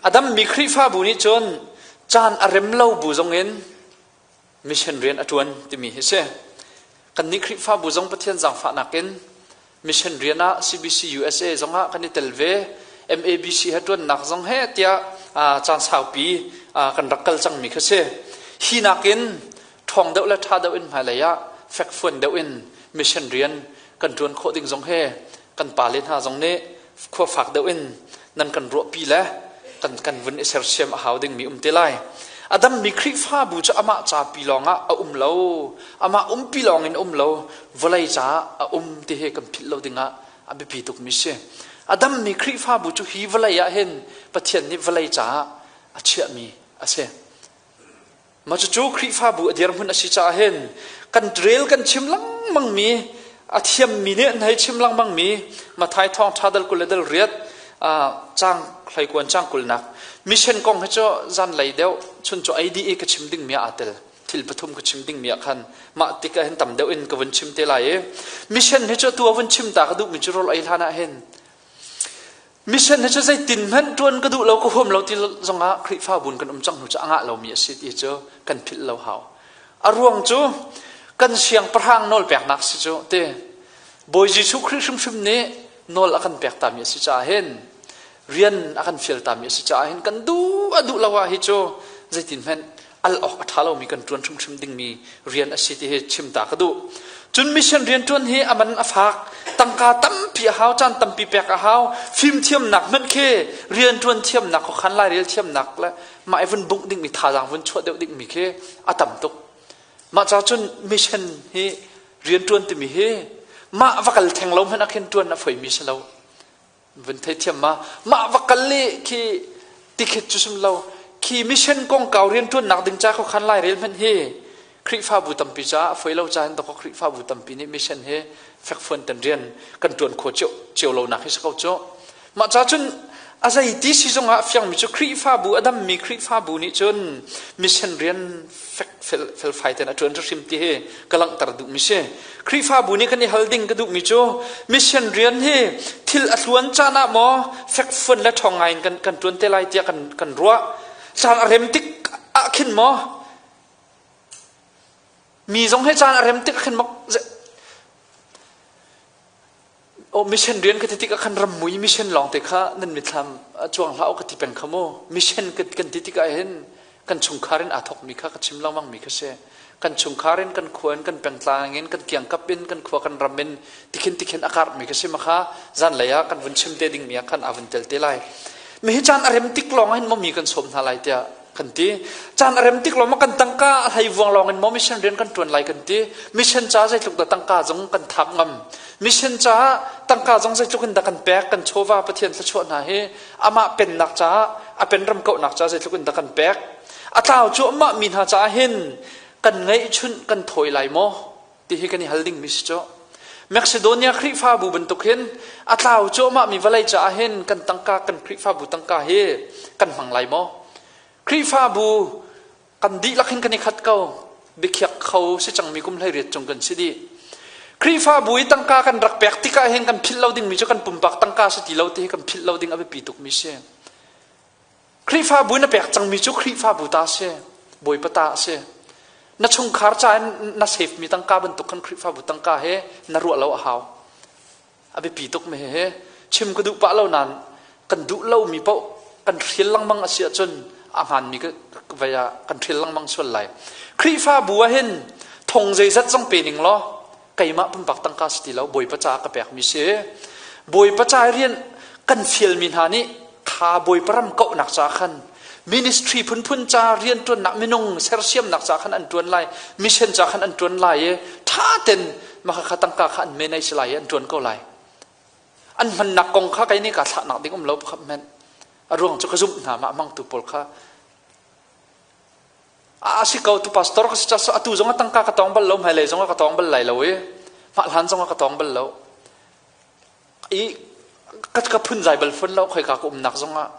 a dammi Khrihfabu nih cun caan a rem lo bu zongin mission rian a ṭuan timi hi si. Kannih Khrihfabu zong Pathian zaangfahnak in mission rian ah CBC USA zong ah kan i tel ve. MABC he ṭuannak zong he tiah caan saupi kan rak kal cangmi kha si. Hi nakin ṭhawng deuh le ṭha deuh in hmailei ah fekfuan deuh in mission rian kan ṭuan khawh ding zong he kan pale hna zong nih khua fak deuh in nan kan ruahpi le kan kan vun i sersiam a hau dingmi um te lai. A dammi Khrihfabu cu amah ca pi lawngah a um lo, amah umpi lawng in um lo, vawlei caah a um ti hi kan philh lo dingah a biapi tukmi si. A dammi Khrihfabu cu hi vawlei ah hin Pathian nih vawlei caah a chiahmi a si. Mah cucu Khrihfabu a dirhmun a si caah hin kan rel kan chim lengmangmi a thiammi nih an hei chim lengmangmi Matthai thawngṭha dal 20 le dal riat caang hleikuan caang kulnak mission kong hi cu zanlei deuh chun cu ei dih i ka chim dingmi ah aa tel thil pathum ka chim dingmi ah khan mah tik ah hin tam deuh in ka vun chim te lai i mission hi cu tu a vun chim ta ka duhmi cu rawl ei hlan ah hin Mission hi cu zeitin hmanh ṭuan ka duh lo ka huam lo ti zongah Khrihfabu in kan um cang hnu cu a ngah lomi a si ti cu kan philh lo hau. A ruang cu kan siangpahrang nawl peknak si cu ti Bawi Jesuh Khrih hrimhrim nih nawl a kan pek tami a si caah hin rian a kan fial tami a si caah hin kan duh a duh lo ah hi cu zeitin hmanh al awk a ṭha lomi kan ṭuan hrimhrim dingmi rian a si ti hi chim ta ka duh. Cun mission rianṭuan hi a man a fak, tangka tampi a hau, caan tampi pek a hau, fimthiamnak hmanh khi rianṭuan thiamnak, khuakhan lairel thiamnak le mah i vun bungh dingmi thazaang vun chuah deuh dingmi khi a tam tuk. Mah ca cun mission hi rianṭuan timi hi mah va kal theng lo hmanh ah khin ṭuan a foimi si lo. Vun theithiam ma mah va kal i khi Tikhit cu sim lo. Khi mission kongkau rianṭuannak ding ca khuakhan lairel hmanh hi Khrihfabu tampi caah a foi lo caah hin dawkaw Khrihfabu tampi nih mission hi fekfuan ten rian kan ṭuan khawh cio, cio lonak hi si ko cu. Mah ca cun a zeiti si zongah a fiangmi cu Khrihfabu a dammi Khrihfabu nih cun mission rian fek fel, felfai ten a ṭuan hrim ti hi ka langhter duhmi si. Khrihfabu nih kan i hal ding ka duhmi cu mission rian hi thil a tluan caan ah maw fekfuan le ṭhawng ngai in kan, kan ṭuan te lai tiah kan, kan ruah. Caan a rem tik ah khin maw mi zong he caan a rem tik ah khin maw Oh, mission rian ka ti tikah khan rammui mission lawng te kha nan mitthlam cuang hlah u ka ti peng kha mu. Mission kan ti tikah hin kan chungkhar in aa thawkmi kha ka chim lengmang mi kha si. Kan chungkhar in, kan khua in, kan pengtlang in, kan kiangkap in, kan khua kan ram in tikhin tikhin a karhmi kha si ma kha zanlei ah kan vun chim te dingmi ah khan aa vun tel te lai. Mi hi caan a rem tik lawng hin maw mi kan sawm hna lai tiah kan ti. Caan a rem tik lawng maw kan tangka a hlei vuang lawng in maw mission rian kan ṭuan lai kan ti. Mission ca zeitluk dah tangka zong kan thap ngam. Mission caah tangka zong zeitluk in dah kan pek, kan chawva Pathian thluachuah hna hi amah pennak caah a penram kauhnak caah zeitluk in dah kan pek. A tlau cu amah mi hna caah hin kan ngeihchunh kan thawi lai maw ti hi kan i hal dingmi si cu. Macedonia Khrihfabu bantuk hin a tlau cuahmah mi vawlei caah hin kan tangka kan Khrihfabu tangka hi kan hmang lai maw? Khrihfabu kan dihlak hin kan i khat ko. Biakhiak kho si cangmi kum 18 cung kan si dih. Khrihfabu i tangka kan rak pek tikah hin kan philh lo dingmi cu kan pumpak tangka si ti lo ti hi kan philh lo ding a biapi tukmi si. Khrihfabu na pek cangmi cu Khrihfabu ta si, Bawipa ta a si. Na chungkhar ca in na save mi tangka bantuk khan Khrihfabu tangka he na ruah lo a hau. A biapi tuk mi he chim ka duh pah lo nain kan duh lo mi paoh kan hrial lengmang a si ahcun a hmaan mi vei ah kan hrial lengmang sual lai. Khrihfabu ah hin thong zeizat zong pe ning law keimah pumpak tangka si ti lo Bawipa caah ka pekmi si. Bawipa ca rian kan fialmi hna nih kha Bawipa ram kauhnak caah khan ministry phunphun ca rianṭuannak minung sersiamnak ca khan an ṭuan lai mission ca khan an ṭuan lai i ṭha ten maka kha tangka kha an manage lai i an ṭuan ko lai an hmannak kong kha kei nih ka thlahnak ding um lo pakhat hmanh a ruang cu ka zumh hna mah hmangtu pawl kha A si ko tu pastor ka si ca atu zong a tangka ka tong bal lo hmailei zong a ka tong bal lai lo i hmahlan zong a ka tong bal lo i ka ka phun zai bal fon lo khoika ka umnak zong ah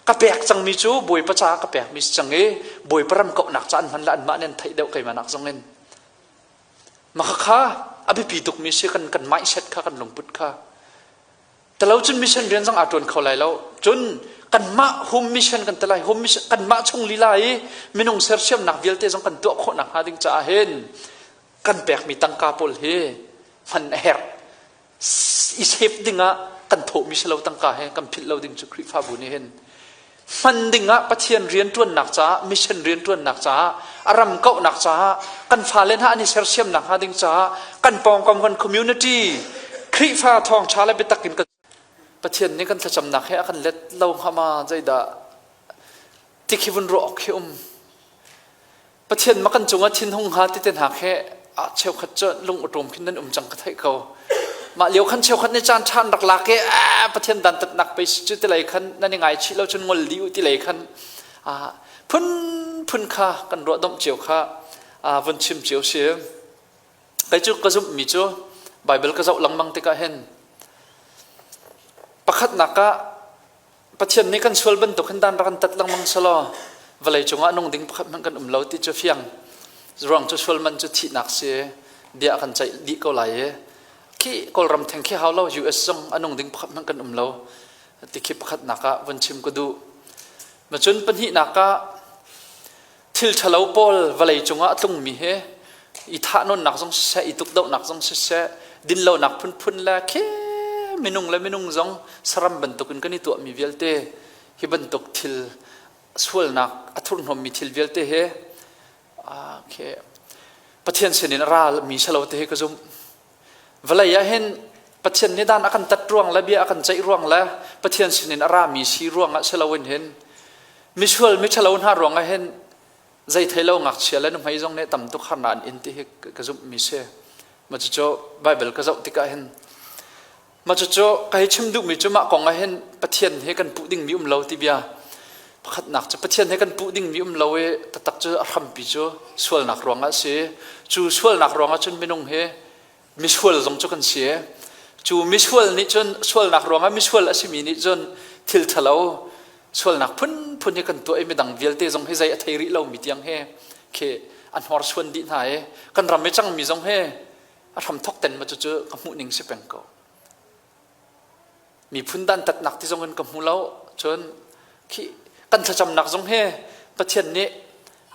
ka pek cangmi cu bawipa ca ka pekmi si cang i bawipa ram kauhnak ca an hman le anmah nih an theih deuh keimah nak zong in maka kha a biapi tukmi si kan kan mindset kha kan lungput kha Talo cun mission rian zong aa ṭuan kho lai lo. Cun kanmah home mission kan ti lai. Home mission kanmah chung lila i minung sersiamnak vialte zong kan tuah khawh nakhnga ding caah hin kan pekmi tangka pawl hi hman a herh. I save dingah kan thawhmi si lo tangka he kan philh lo ding cu Khrihfabu nih hin hman dingah Pathian rianṭuannak caah mission rianṭuannak caah a ram kauhnak caah kan fale hna an i sersiamnak hnga ding caah kan pawngkam kan community Khrihfa thawngṭha le biatak in kan Pathian nih kan thlacamnak he a kan let lo hnga ma zeidah tikhi vun ruah awk khi um Pathian ma kan cungah thinhung hnga ti te hna khi ah cheukhat cu lung awṭawm khin nan um cang ka theih ko. Mah lio khan cheukhat nih caan ṭha an rak lak i Pathian dantatnak pei si cu ti lei khan nan i ngaichih lo cun ngol dih u ti lei khan phunphun kha kan ruah domh cio kha vun chim cio si. Kei cu ka zumhmi cu Baibal ka zoh lengmang tikah hin pakhatnak ah Pathian nih kan sual bantuk hin dan rak kan tat lengmang selaw vawlei cungah nung ding pakhat hmanh kan um lo ti cu fiang. Ruang cu sual man cu thihnak si bia kan ceih dih ko lai i khi Kawlram theng khi hau lo US zong a nung ding pakhat hmanh kan um lo ti khi pakhatnak ah vun chim ka duh. Ma cun pahnihnak ah thil ṭhalo pawl vawlei cungah a tlungmi hi i thahnawnnak zong siseh i tukdohnak zong siseh dinlonak phunphun le khi minung le minung zong saram bantukin kan i tuahmi vialte hi bantuk thil sualnak a thurhnawmmi thil vialte hi okay. Pathian sinin a ra mi salo te hi ka zumh vawlei ah hin Pathian nih dan a kan tat ruang le bia a kan ceih ruang le Pathian sinin a rami si ruangah si loin hin misual miṭhalo hna ruangah hin zei thei lo ngakchia le nuhmei zong nih tam tuk harnak an in ti hi ka zumhmi si. Ma cucu Bible ka zoh tikah hin ma cucu ka hei chim duhmi cu mah kong ah hin Pathian he kan puh dingmi um lo ti bia. Pakhatnak cu Pathian he kan puh dingmi um lo i taktak cu a hrampi cu sualnak ruangah a si. Cu sualnak ruangah cun minung hi misual zong cu kan si. Cu misual nih cun sualnak ruangah misual a simi nih cun thil ṭhalo sualnak phunphun hi kan tuah i midang vialte zong hi zei a thei rih lomi tiang hi khi an hnorsuan dih hna i kan ram i cangmi zong hi a hramthok ten ma cucu ka hmuh ning si peng ko. Miphun dantatnak ti zong in ka hmu lo. Cun khi kan thlacamnak zong hi Pathian nih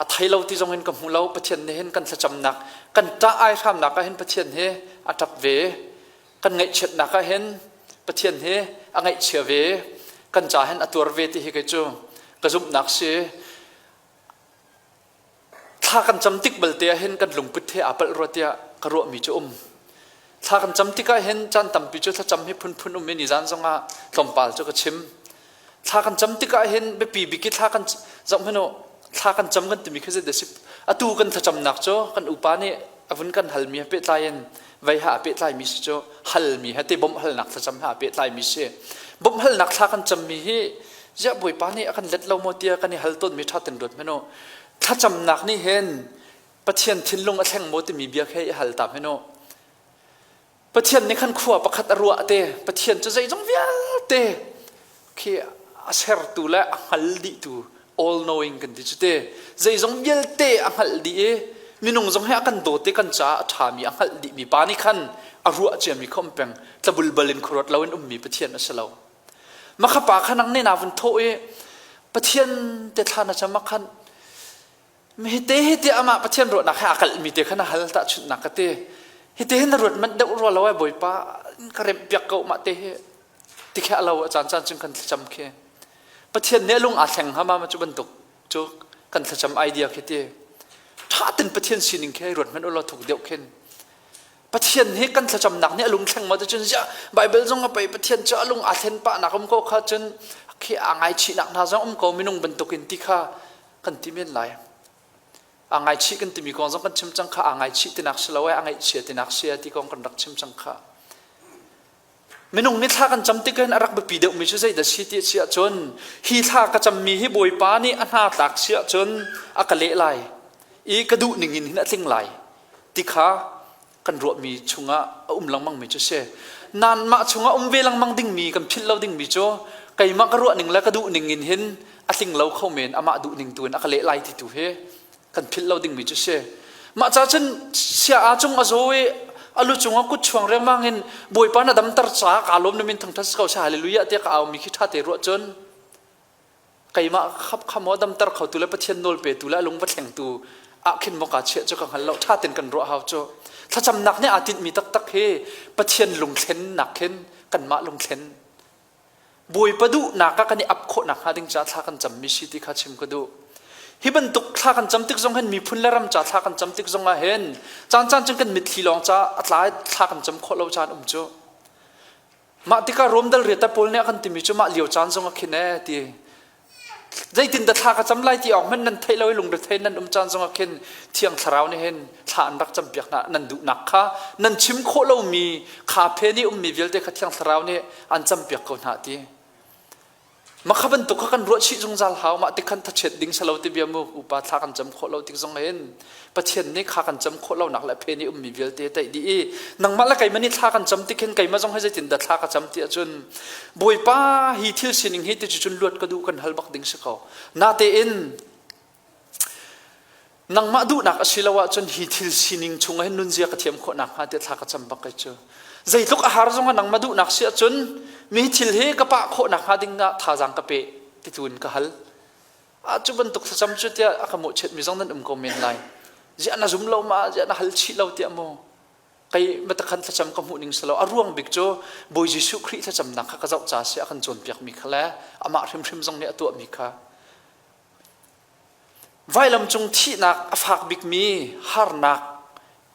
a thei lo ti zong in ka hmu lo. Pathian nih hin kan thlacamnak kan ṭah ai hramnak ah hin Pathian hi a ṭap ve. Kan ngaihchiatnak ah hin Pathian hi a ngaihchia ve. Kan ca hin a tuar ve ti hi kei cu ka zumhnak si. Thla kan cam tik balte ah hin kan lungput he aa palh rua tiah ka ruahmi cu um. Thla kan cam tikah hin caan tampi cu thlacam hi phunphun um i nizan zongah tlawmpal cu ka chim. Thla kan cam tikah hin biapi bik i thla kan zoh hmanh u thla kan cam kan timi khi zei dah si atu kan thlacamnak cu kan upa nih a vun kan halmi he pehtlai in vei ha a pehtlaimi si cu halmi he te bawmh halnak thlacam he a pehtlaimi si. Bawmh halnak thla kan cammi hi ziah Bawipa nih a kan let lo maw tiah kan i hal tawnmi ṭha ten ruat hmanh u. Thlacamnak nih hin Pathian thinlung a thleng maw timi bia khi i hal ta hmanh u. Pathian nih khan khua pakhat a ruah te, Pathian cu zeizong vialte khi a sertu le a hngal dihtu all knowing kan ti cu te. Zeizong vialte a hngalh dih i minung zong hi a kan dawt i kan caah a ṭhami a hngalh dihmi pa nih khan a ruah ciami kha um peng tlabulbal in khuaruat loin ummi Pathian a si lo. Makha pa kha nang ne na vun thawh i Pathian te thla na cam ah khan hite hite amah Pathian ruahnak he aa kalhmi te kha na hal tahchunhnak ka ti. Hite hin na ruat manh deuh rua lo ai Bawipa ka remh piak ko mah te hi ti khi a lo a caan caan cun kan thlacam khi. Pathian nih a lung aa thleng hnga ma ma cu bantuk cu kan thlacam idea khi ti. Ṭha ten Pathian sining khi ruat hmanh u law thuk deuh khin. Pathian hi kan thlacamnak nih a lung thleng maw cun ziah Bible zong a pei Pathian cu a lung aa thlen pah nak um ko kha cun khi aa ngaichihnak hna zong um ko minung bantukin ti kha kan ti men lai. Aa ngaichih kan timi kong zong kan chim cang kha aa ngaichih tinak si lo ai a ngaihchia tinak si ti kong kan rak chim cang kha. Minung nih thla kan cam tik hin a rak biapi deuhmi cu zeidah si ti si ahcun hi thla ka cammi hi Bawipa nih a hna tlak si ahcun a ka leh lai i ka duh ning in hin a tling lai ti kha kan ruahmi chungah a um lengmangmi cu si. Nan mah chungah um ve lengmang dingmi kan philh lo dingmi cu keimah ka ruah ning le ka duh ning in hin a tling lo kho men amah duh ning tu in a ka leh lai ti tu hi kan philh lo dingmi cu si. Mah ca cun sia a cung a zaw i a lu cungah kut chuang riangmang in Bawipa na damter caah kaa lawm na min thangṭhat si ko seh hallelujah tiah ka aumi khi ṭha te ruah cun keimah khap kha maw damter khotu le Pathian nawl petu le a lung va thlengtu ah khin maw kaa chiah cu ka hngal lo ṭha ten kan ruah hau cu thlacamnak nih aa tinhmi taktak hi Pathian lungthlennak khin kanmah lungthlen Bawipa duhnak ah kan i ap khawh nakhnga ding caah thla kan cammi si ti kha chim ka duh. Hi bantuk thla kan cam tik zong hin miphun le ram ca thla kan cam tik zong ah hin caan caan cun kan mitthli lawng ca a tla thla kan cam khawh lo caan um cu. Mah tikah Rom dal riata pawl nih a kan timi cu mah lio caan zong ah khin ee ti zeitin dah thla ka cam lai ti awk hmanh nan theih lo i lungrethei nan um caan zongah khin thiang thlarau nih hin thla an rak campiak hna nan duhnak kha nan chim khawh lomi kha phen i ummi vialte kha thiang thlarau nih an campiak ko hna ti Makha bantuk kha kan ruah chih zungzal hau mah tik khan thachiat ding salo ti bia mu upa thla kan cam khawh lo tik zong hin Pathian nih kha kan cam khawh lo nak le phen i ummi vialte taih dih i nangmah le keimah nih thla kan cam tik hin keimah zong hi zeitin dah thla ka cam ti ahcun Bawipa hi thil sining hi ti cun luat ka duh kan hal bak ding si ko natein nangmah duhnak a si lo ahcun hi thil sining chungah hin nunzia ka thiam khawh nakhnga tiah thla ka cam bak kai cu zeitluk a har zongah nangmah duhnak si ahcun mi thil hi ka pah khawh nakhnga ding ah thazaang ka pe ti tu in ka hal a cu bantuk thlacam cu tiah a ka mawhchiat mi zong nan um ko men lai ziah na zum lo ma ziah na hal chih lo tiah mu kei matakhan thlacam ka hmuh ning silo a ruang bik cu Bawi Jesuh Khrih thlacamnak kha ka zoh ca si a kan cawnpiak mi kha le amah hrimhrim zong nih a tuah mi kha Vailam cung thihnak a fak bikmi harnak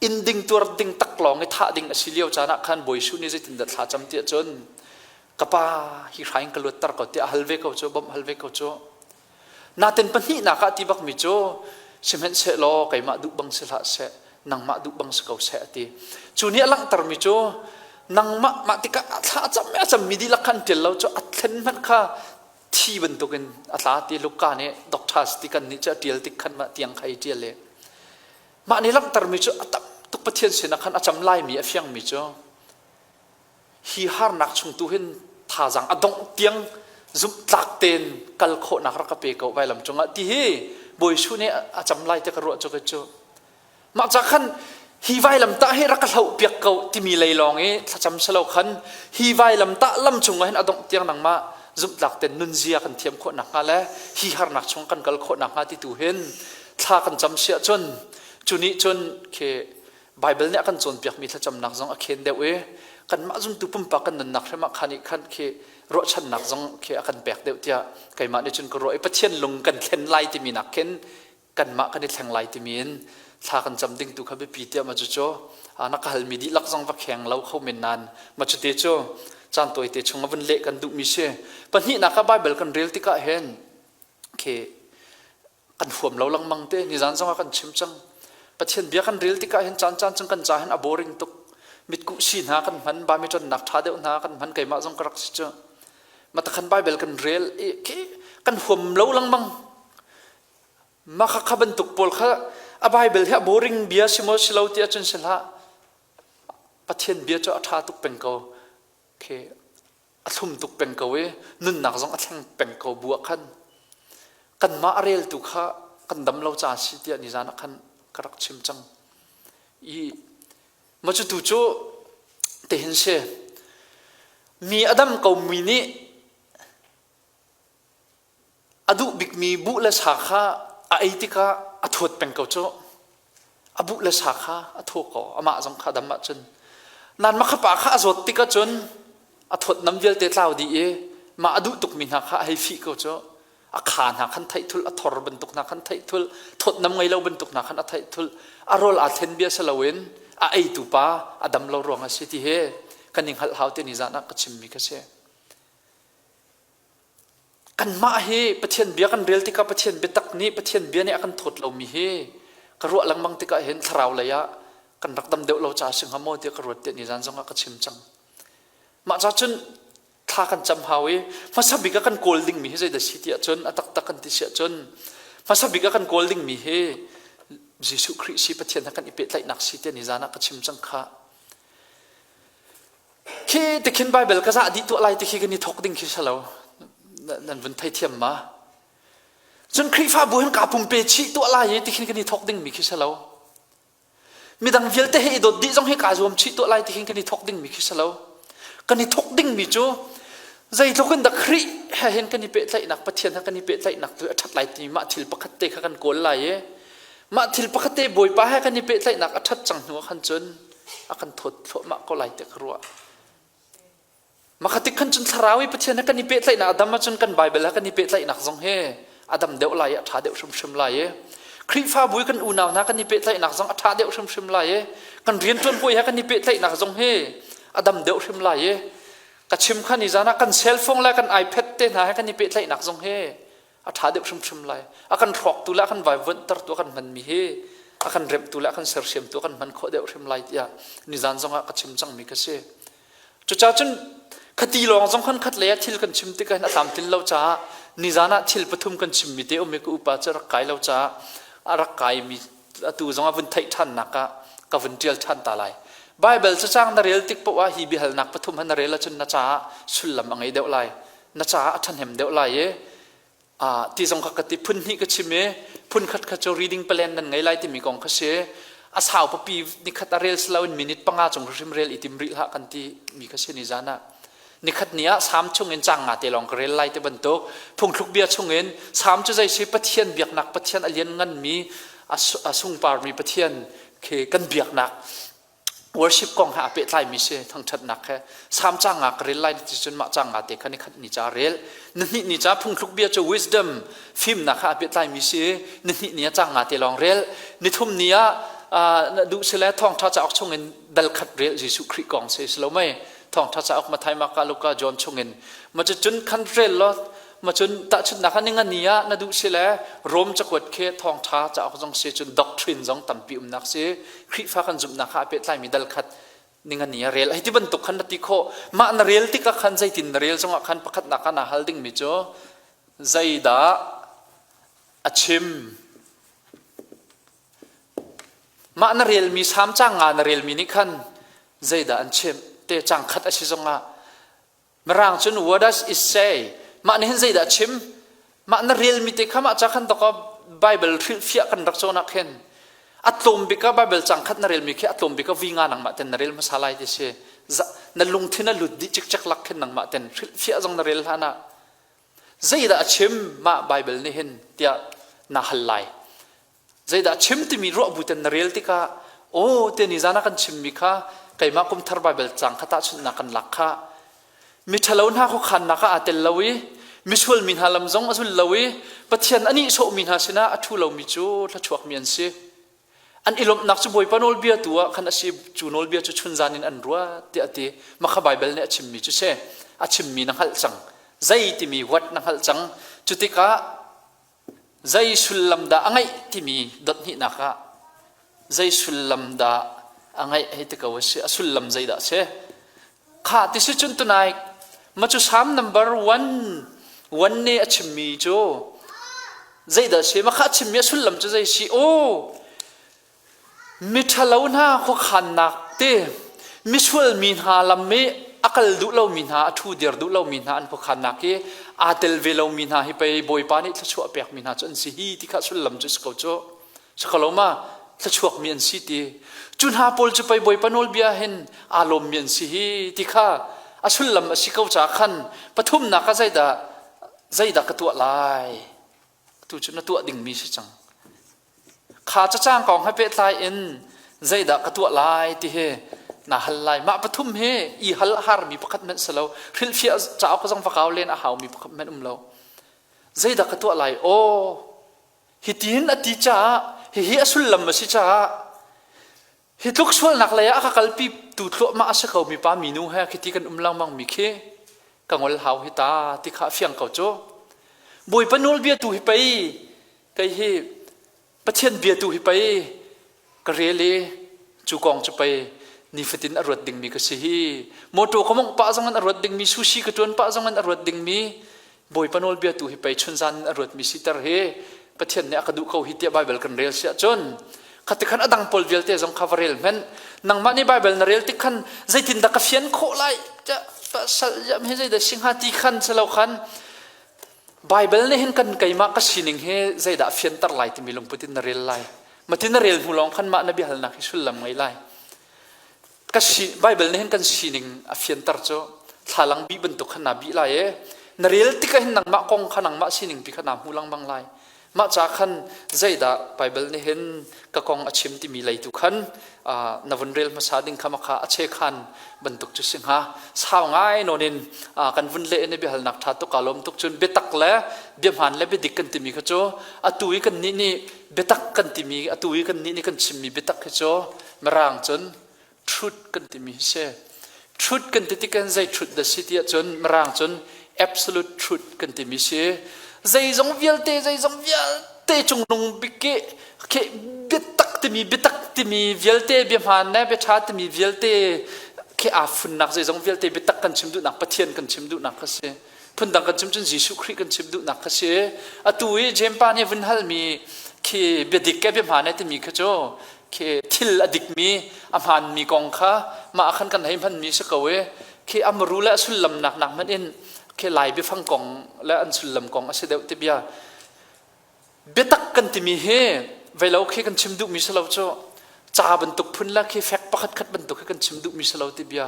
inn ding tuar ding tak lawng i thah ding a si lio caan ah khan Bawi Jesuh nih zeitindah thla cam tiah cun ka pa hi hrai in ka luatter ko tiah hal ve ko cu bawmh hal ve ko cu naten pahnihnak ah ti bakmi cu sihmanhsehlaw keimah duh bang si hlah seh nangmah duh bang si ko seh a ti cu nih a langhtermi cu nangmah mah tikah thla a cam a cammi dihlak khan ṭial lo cu a thlen hmanh kha Thi bantukin a tla ti Luka nih doctors ti kan nih cu a ṭial tik khan mah tiang kha i ṭial i mah nih langhtermi cu a tam tuk Pathian sinah khan a cam laimi a fiangmi cu hi harnak chung tu hin thazaang a dongh tiang zumhtlak tein kal khawhnak rak ka pe ko vailam cungah ti hi Bawi Jesuh nih a cam lai ti ka ruah cu cu mah ca khan hi vailam tah hi rak ka hloh piak ko timi lei lawng i thlacam silo khan hi vailam tah lam cungah hin a dongh tiang nangmah zumhtlak ten nunzia kan thiam khawh nakhnga le hi harnak chung kan kal khawh nakhnga ti tu hin thla kan cam siah cun cu nih cun khi Bible nih a kan cawnpiakmi thlacamnak zong a khen deuh i kanmah zumtu pumpak kan nunnak hrim ah khan ih khan khi ruahchannak zong khi a kan pek deuh tiah keimah nih cun ka ruah i Pathian lung kan thlen lai timi nak khin kanmah kan i thleng lai timi in thla kan cam ding tu kha biapi tiah ma cucu na ka halmi dihlak zong va kheng lo kho men nan ma cute cu caan tawite chung a vun leh kan duhmi si. Pahnihnak ah Bible kan rel tikah hin khi kan huam lo lengmang te. Nizan zong ah kan chim cang. Pathian bia kan rel tikah hin caan caan chung kan ca hin a boring tuk. Mitkuh si hna kan hman, ba mi tonnak tha deuh hna kan hman, keimah zong ka rak si cu. Matakhan Bible kan rel i khi kan huam lo lengmang. Mah kha kha bantuk pawl kha a Bible hi a boring bia si maw si lo ti ahcun si hlah. Pathian bia cu a ṭha tuk peng ko. Khi a thlum tuk peng ko i nunnak zong a thleng peng ko bu ah khan kanmah a reltu kha kan dam lo ca si tiah nizan ah khan ka rak chim cang. I ma cu tu cu tihin si mi a dam ko mi nih A duh bikmi buh le sa kha a ei tikah a thawt peng ko cu. A buh le sa kha a thaw ko. Amah zong kha dam ahcun. Nan mah kha pa kha a zawt tikah cun a thawtnam vialte tlau dih i mah a duh tukmi hna kha a hei fih ko cu. A kha hna khan theih thul, a thor bantuk hna khan theih thul, thawtnam ngei lo bantuk hna khan a theih thul. A rawl aa thlen bia si loin a eitu pa a dam lo ruang a si ti hi kan i hngalh hau te ni zan ah ka chimmi ka si. Kanmah hi Pathian bia kan rel tikah Pathian biatak nih Pathian bia nih a kan thawt lomi hi ka ruah lengmang tikah hin thlarau lei ah kan rak dam deuh lo caah si hnga maw tiah ka ruat tiah nizan zong ah ka chim cang. Mah ca cun thla kan cam hau i hmasa bik ah kan kawl dingmi hi zeidah si tiah cun a taktak kan ti siah cun hmasa bik ah kan kawl dingmi hi Jesuh Khrih si Pathian he kan i pehtlaihnak si tiah nizan ah ka chim cang khah. Khi tikhin Bible ka zah dih tuah lai ti khi kan i thawk ding khi si lo. Nan vun theithiam ma? Cun Khrihfabu hin kaa pumpe chih tuah lai i tikhin kan i thawk dingmi khi si lo. Midang vialte he i dawt dih zong hi kaa zuam chih tuah lai tikhin kan i thawk dingmi khi si lo. Kan i thawk dingmi cu zeitluk in dah Khrih he hin kan i pehtlaihnak Pathian he kan i pehtlaihnak tu a ṭhat lai timi mah thil pakhat te kha kan kawl lai i mah thil pakhat te Bawipa he kan i pehtlaihnak a ṭhat cang hnu ah khan cun a kan thawt thluahmah ko lai tiah ka ruah. Makhatik khan cun thlarau i Pathian he kan i pehtlaihnak a dam ahcun kan Bible he kan i pehtlaihnak zong hi a dam deuh lai i a ṭha deuh hrimhrim lai i Khrihfabu i kan unau hna kan i pehtlaihnak zong a ṭha deuh hrimhrim lai i kan rianṭuan hawi he kan i pehtlaihnak zong hi a dam deuh hrim lai i ka chim kha ni zan ah kan cell phone le kan iPad te hna he kan i pehtlaihnak zong hi a ṭha deuh hrimhrim lai. A kan hrawktu le a kan vaivuanhtertu a kan hmanmi hi a kan remhtu le a kan sersiamtu a kan hman khawh deuh hrim lai tiah nizan zongah ka chim cangmi ka si. Cucaah cun khati lawng zong khan khat lei ah thil kan chim tikah hin a tlamtlin lo caah nizan ah thil pathum kan chimmi te um i ka upa cu rak kai lo caah a rak kaimi atu zong ah vun theih ṭhannak ah ka vun ṭial ṭhan ta lai. Bible cacang na rel tik paoh ah hi biahalnak pathum han na rel ahcun na caah sullam a ngei deuh lai. Na caah a ṭhahnem deuh lai i ti zong kha ka ti. Phun hnih ka chim i phun khat kha cu reading plan nan ngei lai timi kong kha si. A sau papi nikhat a rel si loin minute panga cung hrim rel i tim rih hlah kan ti mi kha si ni zan ah. Nikhat ni ah Salm chungin cang nga te lawng ka rel lai ti bantuk phungthluk bia chungin Salm cu zei si Pathian biaknak Pathian a lian nganmi a sungparmi Pathian khi kan biaknak worship kong he aa pehtlaimi si. Thangṭhatnak he Salm cang nga ka rel lai ti cun mah cang nga te kha nikhat ni ca rel, nihnih ni ca phungthluk bia cu wisdom fimnak he aa pehtlaimi si, nihnih ni ah cang nga te lawng rel, nithum ni ah duh sile thawngṭha cauk chungin dal khat rel, Jesuh Khrih kong si si lo mei thawngṭha cauk Matthai, Marka, Luka, John chungin ma cun khan rel law ma cun tahchunhnak ah ninga ni ah na duh si le Rom cakuat khi thawngṭha cauk zong si, cun doctrine zong tampi umnak si, Khrihfa kan zumhnak kha a pehtlaimi dal khat ninga ni ah rel. Hei ti bantuk khan na ti khawh. Mah na rel tikah khan zeitin na rel zongah khan pakhatnak ah naa hal dingmi cu. Zeidah a chim? Mah na relmi Salm caang nga na relmi nih khan zeidah an chimh? Te caang khat a si zongah Mirang cun what does it say? Mah nih hin zeidah a chim? Mah na relmi te kha mah ca khan dawk Bible hrilhfiah kan rak cawn ah khin a tlawm bik ah Bible caang khat na relmi khi a tlawm bik ah vi nga nangmah ten na rel hmasa lai ti si. Na lungthin a lut dih cikcek lak khin nangmah ten hrilhfiah zong na rel hlan ah zeidah a chim mah Bible nih hin tiah na hal lai. Zeidah chim timi ruah bu ten na rel tikah aw te ni zan ah kan chimmi kha keimah kum thar Bible cang kha tahchunhnak kan lak kha mi ṭhalo hna khuakhannak ah aa tel lo i misual mi hna lam zong a zul lo i Pathian a nihsawhmi hna sinah a ṭhu lomi cu thluachuakmi an si. An i lawmhnak cu Bawipa nawlbia tu ah khan a si cu nawlbia cu chunzan in an ruat tiah a ti. Mah kha Baibal nih a chimmi cu si. A chimmi na hngalh cang. Zei timi what na hngalh cang. Cu tikah Zei sullam dah a ngeih timi dot hnihnak ah zei sullam dah a ngeih hei ti ko a si. A sullam zeidah a si? Kha ti si cun tunai ma cu Psalm number 1 nih a chimmi cu zeidah a si? Ma kha a chimmi a sullam cu zei si? Aw, Miṭhalo hna khuakhannak te, misual mi hna lam i a kal duh lomi hna, a ṭhu dir duh lomi hna an khuakhannak i aa tel ve lomi hna hi pei Bawipa nih thluachuah pekmi hna cu an si hi ti kha sullam cu si ko cu. Si ko lo ma? Thluachuakmi an si ti. Cu hna pawl cu pei Bawipa nawlbia hin aa lawmmi an si hi ti kha a sullam a si ko caah khan pathumnak ah zeidah zeidah ka tuah lai? Atu cu na tuah dingmi si cang. Kha cacang kong he pehtlai in zeidah ka tuah lai ti hi na hal lai. Mah pathum hi i hal a harmi pakhat hmanh si lo. Hrilhfiah cauk zong va kau len a haumi pakhat hmanh um lo. Zeidah ka tuah lai? Aw, hitin a ti caah, hihi a sullam a si caah, hi tluk sualnak lei ah a ka kalpi tu thluahmah a si ko mi pa minu he khiti kan um lengmang mi khi ka ngol hau hi ta ti kha a fiang ko cu. Bawipa nawlbia tu hi pei kei hi Pathian bia tu hi pei ka rel i cu kong cu pei nifatin a ruat dingmi ka si hi motor ka mongh pah zong in a ruat dingmi sushi ka tuan pah zong in a ruat dingmi Bawipa nawlbia tu hi pei chunzan in a ruatmi siter hi Pathian nih a ka duh ko hi tiah Bible kan rel si ahcun khati khan a dang pawl vialte zong kha va rel hmenh nangmah nih Bible na rel tik khan zeitindah ka fian khawh lai sal jam hi zeidah singha ti khan silo khan Bible nih hin kan keimah ka sining hi zeidah fianter lai timi lungput in na rel lai. Mati na rel hnu lawng khan mah na biahalnak hi sullam ngei lai. Ka si, Bible nih hin kan sining a fianter cu thlalang bih bantuk khan naa bih lai e. Na rel tikah hin nangmah kong kha nangmah sining pi kha naa hmu lengmang lai. Mah ca khan zeidah Bible nih hin ka kong a chim timi lei tu khan na vun rel hmasa ding kha makha a chekhan bantuk cu si hnga. Sau ngai nawn in kan vun leh in biahalnak ṭha tuk kaa lawm tuk cun biatak le biahmaan le biadik kan timi kha cu atu i kan nih nih biatak kan timi atu i kan nih nih kan chimmi biatak hi cu mirang cun truth kan timi hi si. Truth kan ti tik in zei truth dah si ti ahcun mirang cun absolute truth kan timi si. Zeizong vialte zeizong vialte cungnung bik i khi biatak timi biatak timi vialte biahmaan le biaṭha timi vialte khi aa funnak zeizong vialte biatak kan chim duhnak Pathian kan chim duhnak kha si. Phundang kan chim cun Jesuh Khrih kan chim duhnak kha si. Atu i James pa nih vun halmi khi biadik ke biahmaan timi kha cu khi thil a dikmi a hmaanmi kong kha mah khan kan hei hmanmi si ko i khi a muru le a sullam nak nak hmanh in khi lai biafang kong le an sullam kong a si deuh ti bia biatak kan timi hi veilo khi kan chim duhmi si lo cu ca bantuk phun le khi fek pakhat khat bantuk khi kan chim duhmi si lo ti bia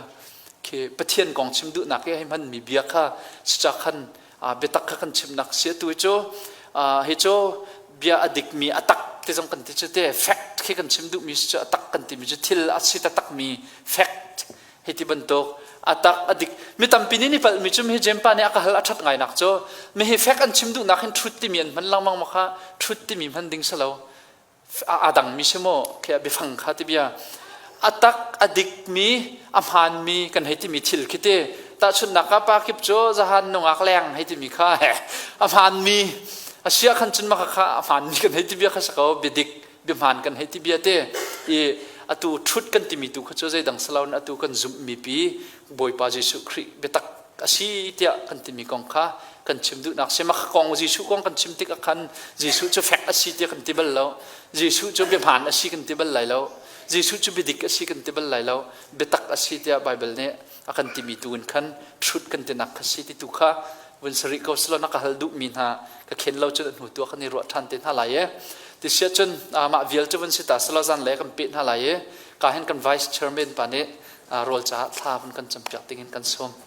khi Pathian kong chim duhnak i hei hmanmi bia kha sica khan biatak kha kan chimnak si atu cu hi cu bia a dikmi a tak ti zong kan ti cu te fact khi kan chim duhmi si cu a tak kan timi cu thil a si taktak mi fact hi ti bantuk a tak a dik mi tampi nih ni palh mi cu mi James pa nih a ka hal a that ngai nak cu mi hi fact an chim duhnak hin truth timi an hman lengmang ma kha truth timi hman ding si lo a dangmi si maw khi biafang kha ti bia a tak a dikmi a hmaanmi kan hei timi thil khi ti tahchunhnak ah pa kip cu zahan nungak leng hei timi kha a hmaanmi a sia khan cun maka kha a hmaanmi kan hei ti bia kha si ko biadik biahmaan kan hei ti bia te i atu ṭhut kan timi tu kha cu zeidang saloin atu kan zumhmi pi Bawipa Jesuh Khrih biatak a si tiah kan timi kong kha. kan chim duhnak si. Mah kong Jesuh kong kan chim tik ah khan Jesuh cu fek a si tiah kan ti bal lo. Jesuh cu biahmaan a si kan ti bal lai lo. Jesuh cu biadik a si kan ti bal lai lo. Biatak a si tiah Baibal nih a kan timi tu in khan truth kan tinak kha si ti tu kha vun sari ko silo na ka hal duhmi hna ka khen lo cun hnu tu kan i ruah ṭhan te hna lai e. Ti sia cun mah vial cu vun si ta silo zan le kan peh hna lai e. Ka hin kan vice chairman pa nih rawl caah thla vun kan campiak ding in kan sawm.